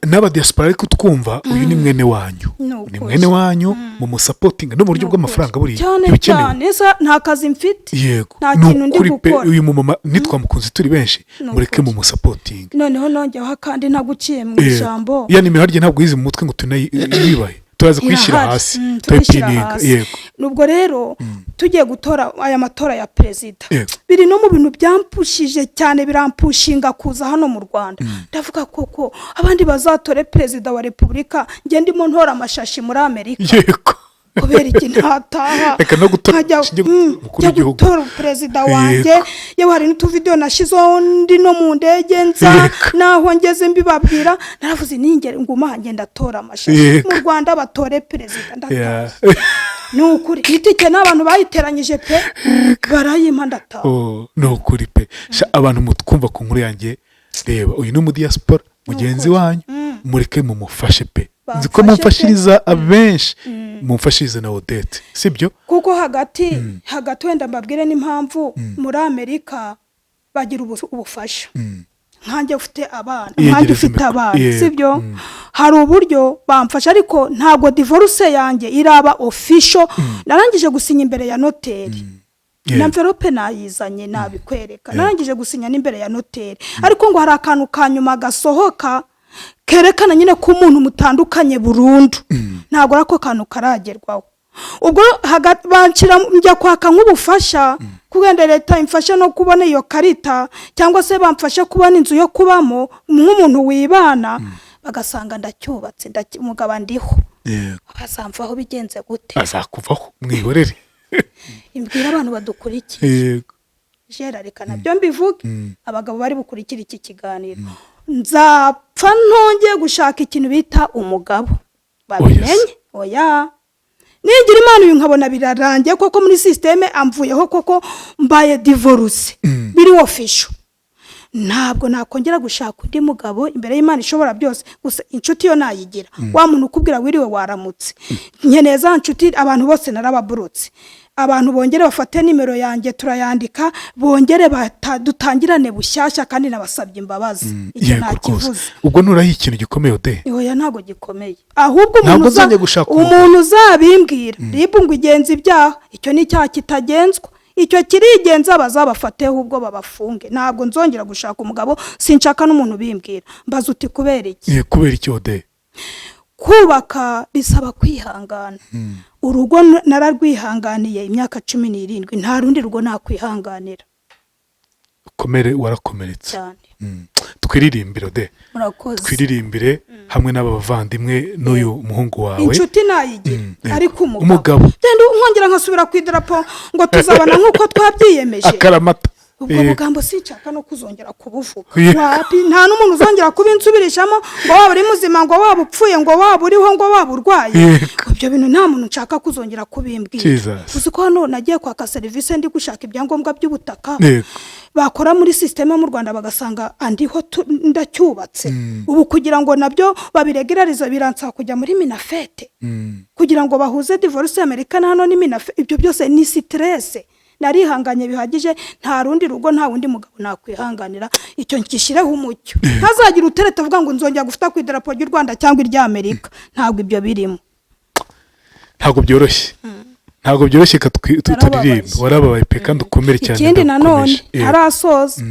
N'abadiyasipora ariko twumva, uyu ni mwene wanyu. Ni Ni ukuri. mwene wanyu, mu musapotinga no mu buryo bw'amafaranga buriya Cyane. ibikenewe. Cyane. Ese nta kazi mfite? Nta Ni kintu ndi ukuri pe. gukora. Uyu mumama nitwamukunze turi benshi. Ni Mureke ukuri. mu musapotinga. Noneho nongeyeho kandi ntaguciye mu ijambo. Ya nimero harya ntabwo yize mu mutwe ngo tunayibahe, turaza kuyishyira Irahari. hasi. Turayishyira Tuyipininga. hasi. Nubwo rero tugiye gutora aya matora ya perezida, biri no mu bintu byampushije cyane, birampushinga kuza hano mu Rwanda. Ndavuga koko abandi bazatore perezida wa repubulika, njye ndimo ntora amashashi muri Amerika. Kubera iki ntataha? Reka no gutora Nkajya njye umukuru njya w'igihugu. gutora perezida wanjye. Yewe, hari n'utuvidewo nashyizeho ndi no mu ndege nza, naho ngeze mbibabwira. Naravuze ningere nguma ngenda atora amashashi mu Rwanda, batore perezida, ndataha. Ni ukuri, itike n'abantu bayiteranyije pe, barayimpa ndataha. Oh, ni ukuri pe. Sha, abantu mutwumva ku nkuru yanjye, reba uyu ni umudiyasipora mugenzi Ukuri. wanyu, mureke mumufashe pe. Nzi ko Bamfashe pe. mumfashiriza abenshi. Mumfashirize na Odette, sibyo? Kuko hagati hagati, wenda mbabwire n'impamvu muri Amerika bagira ubufasha. Nkanjye ufite abana, Iyegereze nkanjye ufite mikoro. abana, sibyo? Hari uburyo bamfasha, ariko ntabwo divorce yanjye iraba official. Narangije gusinya imbere ya noteri na envelope nayizanye, nabikwereka. Narangije gusinya n'imbere ya noteri, ariko ngo hari akantu ka nyuma gasohoka kerekana nyine ko umuntu mutandukanye burundu. Ntabwo ari ako kantu karagerwaho. Ubwo banshyira, njya kwaka nk'ubufasha wenda leta imfashe no kubona iyo karita, cyangwa se bamfashe kubona inzu yo kubamo nk'umuntu wibana, bagasanga ndacyubatse, umugabo ndiho. Bazamvaho bigenze gute? Azakuvaho, mwihorere. Imbwira abantu badukurikiye. Jera, reka nabyo mbivuge. Abagabo bari bukurikire iki kiganiro, nzapfa ntongeye gushaka ikintu bita umugabo, babimenye. Oya, nigira Imana uyu nkabona birarangiye koko, muri système amvuyeho koko, mbaye divorce biri official, ntabwo nakongera gushaka undi mugabo imbere y'Imana ishobora byose. Gusa inshuti yo nayigira, wa muntu ukubwira wiriwe, waramutse, nkeneye za nshuti. Abantu bose narababurutse. Abantu bongere bafate nimero yanjye, turayandika, bongere dutangirane bushyashya, kandi nabasabye imbabazi. Icyo Yego rwose. ntakivuze. Ubwo nturaho ikintu gikomeye, Ode. Oya, ntabwo gikomeye, ahubwo umuntu Ntabwo nzongera gushaka umugabo. Umuntu uzabimbwira, RIB ngo igenza ibyaha, icyo ni icyaha kitagenzwa, icyo kirigenza, bazabafateho ubwo babafunge. Ntabwo nzongera gushaka umugabo, sinshaka n'umuntu ubimbwira. Mbaza uti kubera iki? Kubera iki, Ode? Kubaka bisaba kwihangana. Urugo nararwihanganiye imyaka 17, nta rundi rugo nakwihanganira. Komere, warakomeretse. Cyane. Twiririmbire, Ode. Murakoze. Twiririmbire hamwe n'aba bavandimwe n'uyu muhungu wawe. Inshuti nayigira, Yego. ariko umugabo, Umugabo. Genda nkongera nkasubira ku idarapo ngo tuzabana nk'uko twabyiyemeje. Akaramata. Ubwo bugambo sinshaka no kuzongera kubuvuga. Wapi, nta n'umuntu uzongera kubinsubirishamo, ngo waba uri muzima, ngo waba upfuye, ngo waba uriho, ngo waba urwaye. Ibyo bintu nta muntu nshaka kuzongera kubimbwira. Jesus. Uzi ko hano nagiye kwaka serivisi ndi gushaka ibyangombwa by'ubutaka, bakora muri système mu Rwanda bagasanga andiho, ndacyubatse. Ubu kugira ngo nabyo babiregerarize biransaba kujya muri MINAFFET, kugira ngo bahuze divorce y'Amerika na hano ni MINAFFET. Ibyo byose ni stress. Narihanganye bihagije, nta rundi rugo, nta wundi mugabo nakwihanganira. Icyo nkishyireho umucyo, ntazagira utereta avuga ngo nzongera gufata ku idarapo ry'u Rwanda cyangwa iry'Amerika. Ntabwo ibyo birimo. Ntabwo byoroshye, ntabwo byoroshye. Reka Narababaye. turirimbe. Warababaye pe, kandi ukomere cyane. Ikindi nanone Ndagukomeje. Yego. ntarasoza,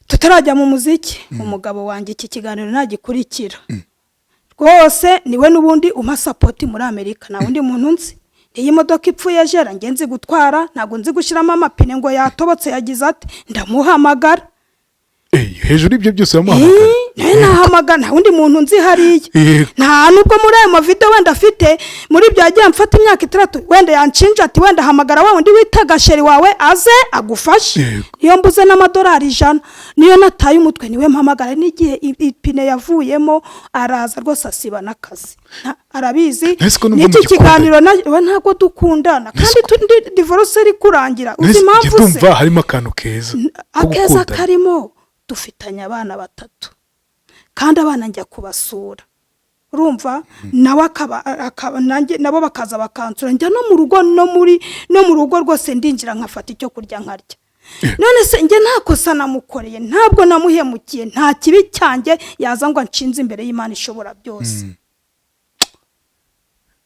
tutarajya mu muziki, umugabo wanjye iki kiganiro nagikurikira rwose, niwe n'ubundi umpa support muri Amerika, nta wundi muntu nzi. Iyi modoka ipfuye, jera, njye nzi gutwara, ntabwo nzi gushyiramo amapine, ngo yatobotse, yagize ati, ndamuhamagara. Hejuru y'ibyo byose uramuhamagara? Nawe nahamagara, nta wundi muntu nzi hariya. Nta nubwo muri ayo mavideo wenda afite, muri ibyo yagiye amfata imyaka 6, wenda yanshinja ati wenda hamagara wa wundi witaga chéri wawe aze agufashe. Niyo mbuze n'amadolari 100, niyo nataye umutwe, niwe mpamagara. N'igihe ipine yavuyemo araza rwose, asiba n'akazi. Arabizi. Ese ko nubwo N'iki mugikundana? kiganiro we ntabwo dukundana, kandi divorce iri kurangira. Uzi Mbese impamvu njye se? ndumva harimo akantu keza ko Akeza gukundana. karimo, dufitanye abana batatu, kandi abana njya kubasura, urumva, nawe akaba nanjye nabo bakaza bakansura. Njya no mu rugo, no mu rugo rwose ndinjira nkafata icyo kurya nkarya. None se njye nta kosa namukoreye, ntabwo namuhemukiye, nta kibi cyanjye yaza ngo anshinze imbere y'Imana ishobora byose.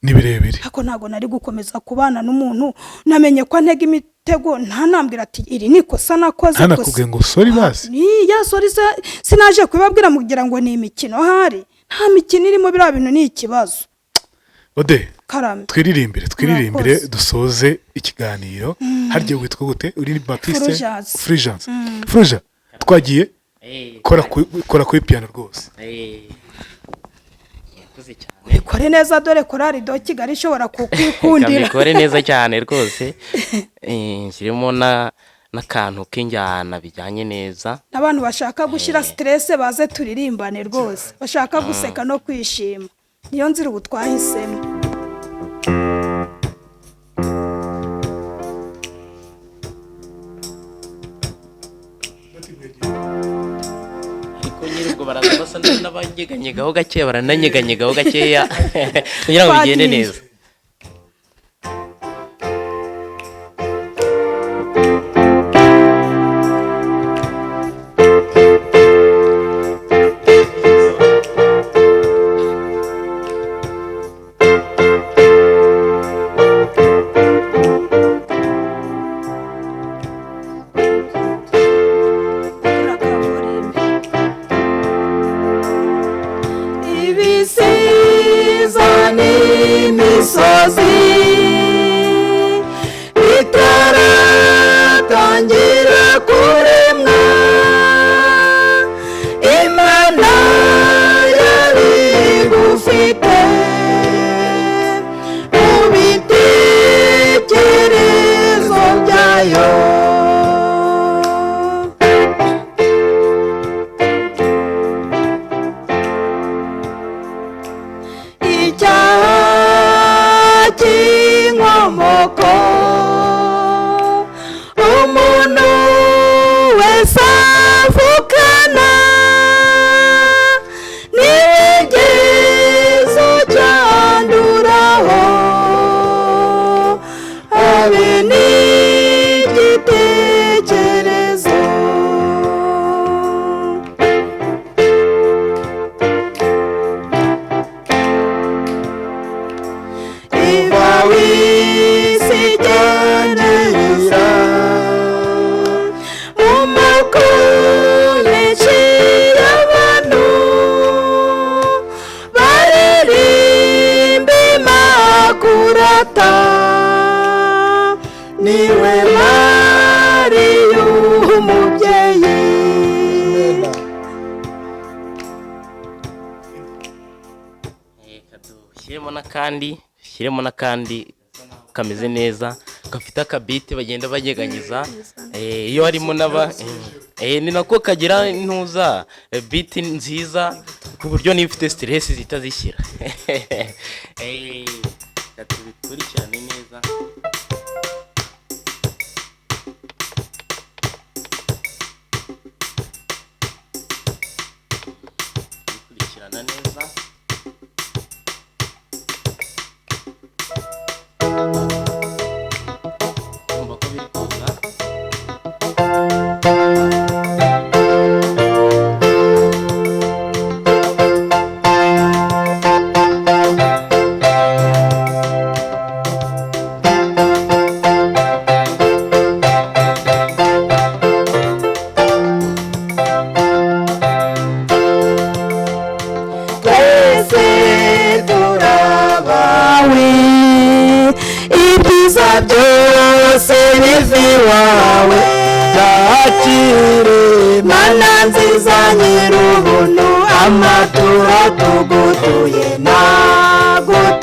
Ni birebire. Ariko ntabwo nari gukomeza kubana n'umuntu namenye ko antega imitego, ntanambwira ati iri ni ikosa nakoze. Ntanakubwiye ngo sorry basi? Ni ya sorry se sinaje kubibabwira mugira ngo ni imikino ahari. Nta mikino irimo, biriya bintu ni ikibazo. Ode. Karame. Twiririmbire, twiririmbire. Murakoze. Dusoze ikiganiro. Harya witwa gute, uri Baptiste? Fulgence. Fulgence, Fulgence, twagiye. Kora kuri piano rwose. Yakoze cyane. Bikore neza, dore Korari do Kigali ishobora kukwikundira. Kabikore neza cyane rwose. Nshyiremo n'akantu k'injyana bijyanye neza. N'abantu bashaka gushyira stress baze turirimbane rwose, bashaka guseka no kwishima, niyo nzira ubu twahisemo. Ariko nyine ubwo baraza basa n'abanyeganyegaho gakeya, barananyeganyegaho gakeya kugira ngo bigende Twagiye. neza. Dushyiremo n'akandi kameze neza, gafite akabiti bagenda banyeganyiza. Iyo harimo n'aba ni nako kagira intuza, beat nziza ku buryo niba ufite stress zihita zishyira. Reka tubikurikirane neza. Bikurikirana neza. Urumva ko biri kuza. Twese turabawe, ibyiza byose biva iwawe, byakire Mana nziza nyir'ubuntu, amaturo tugutuye nagutuye.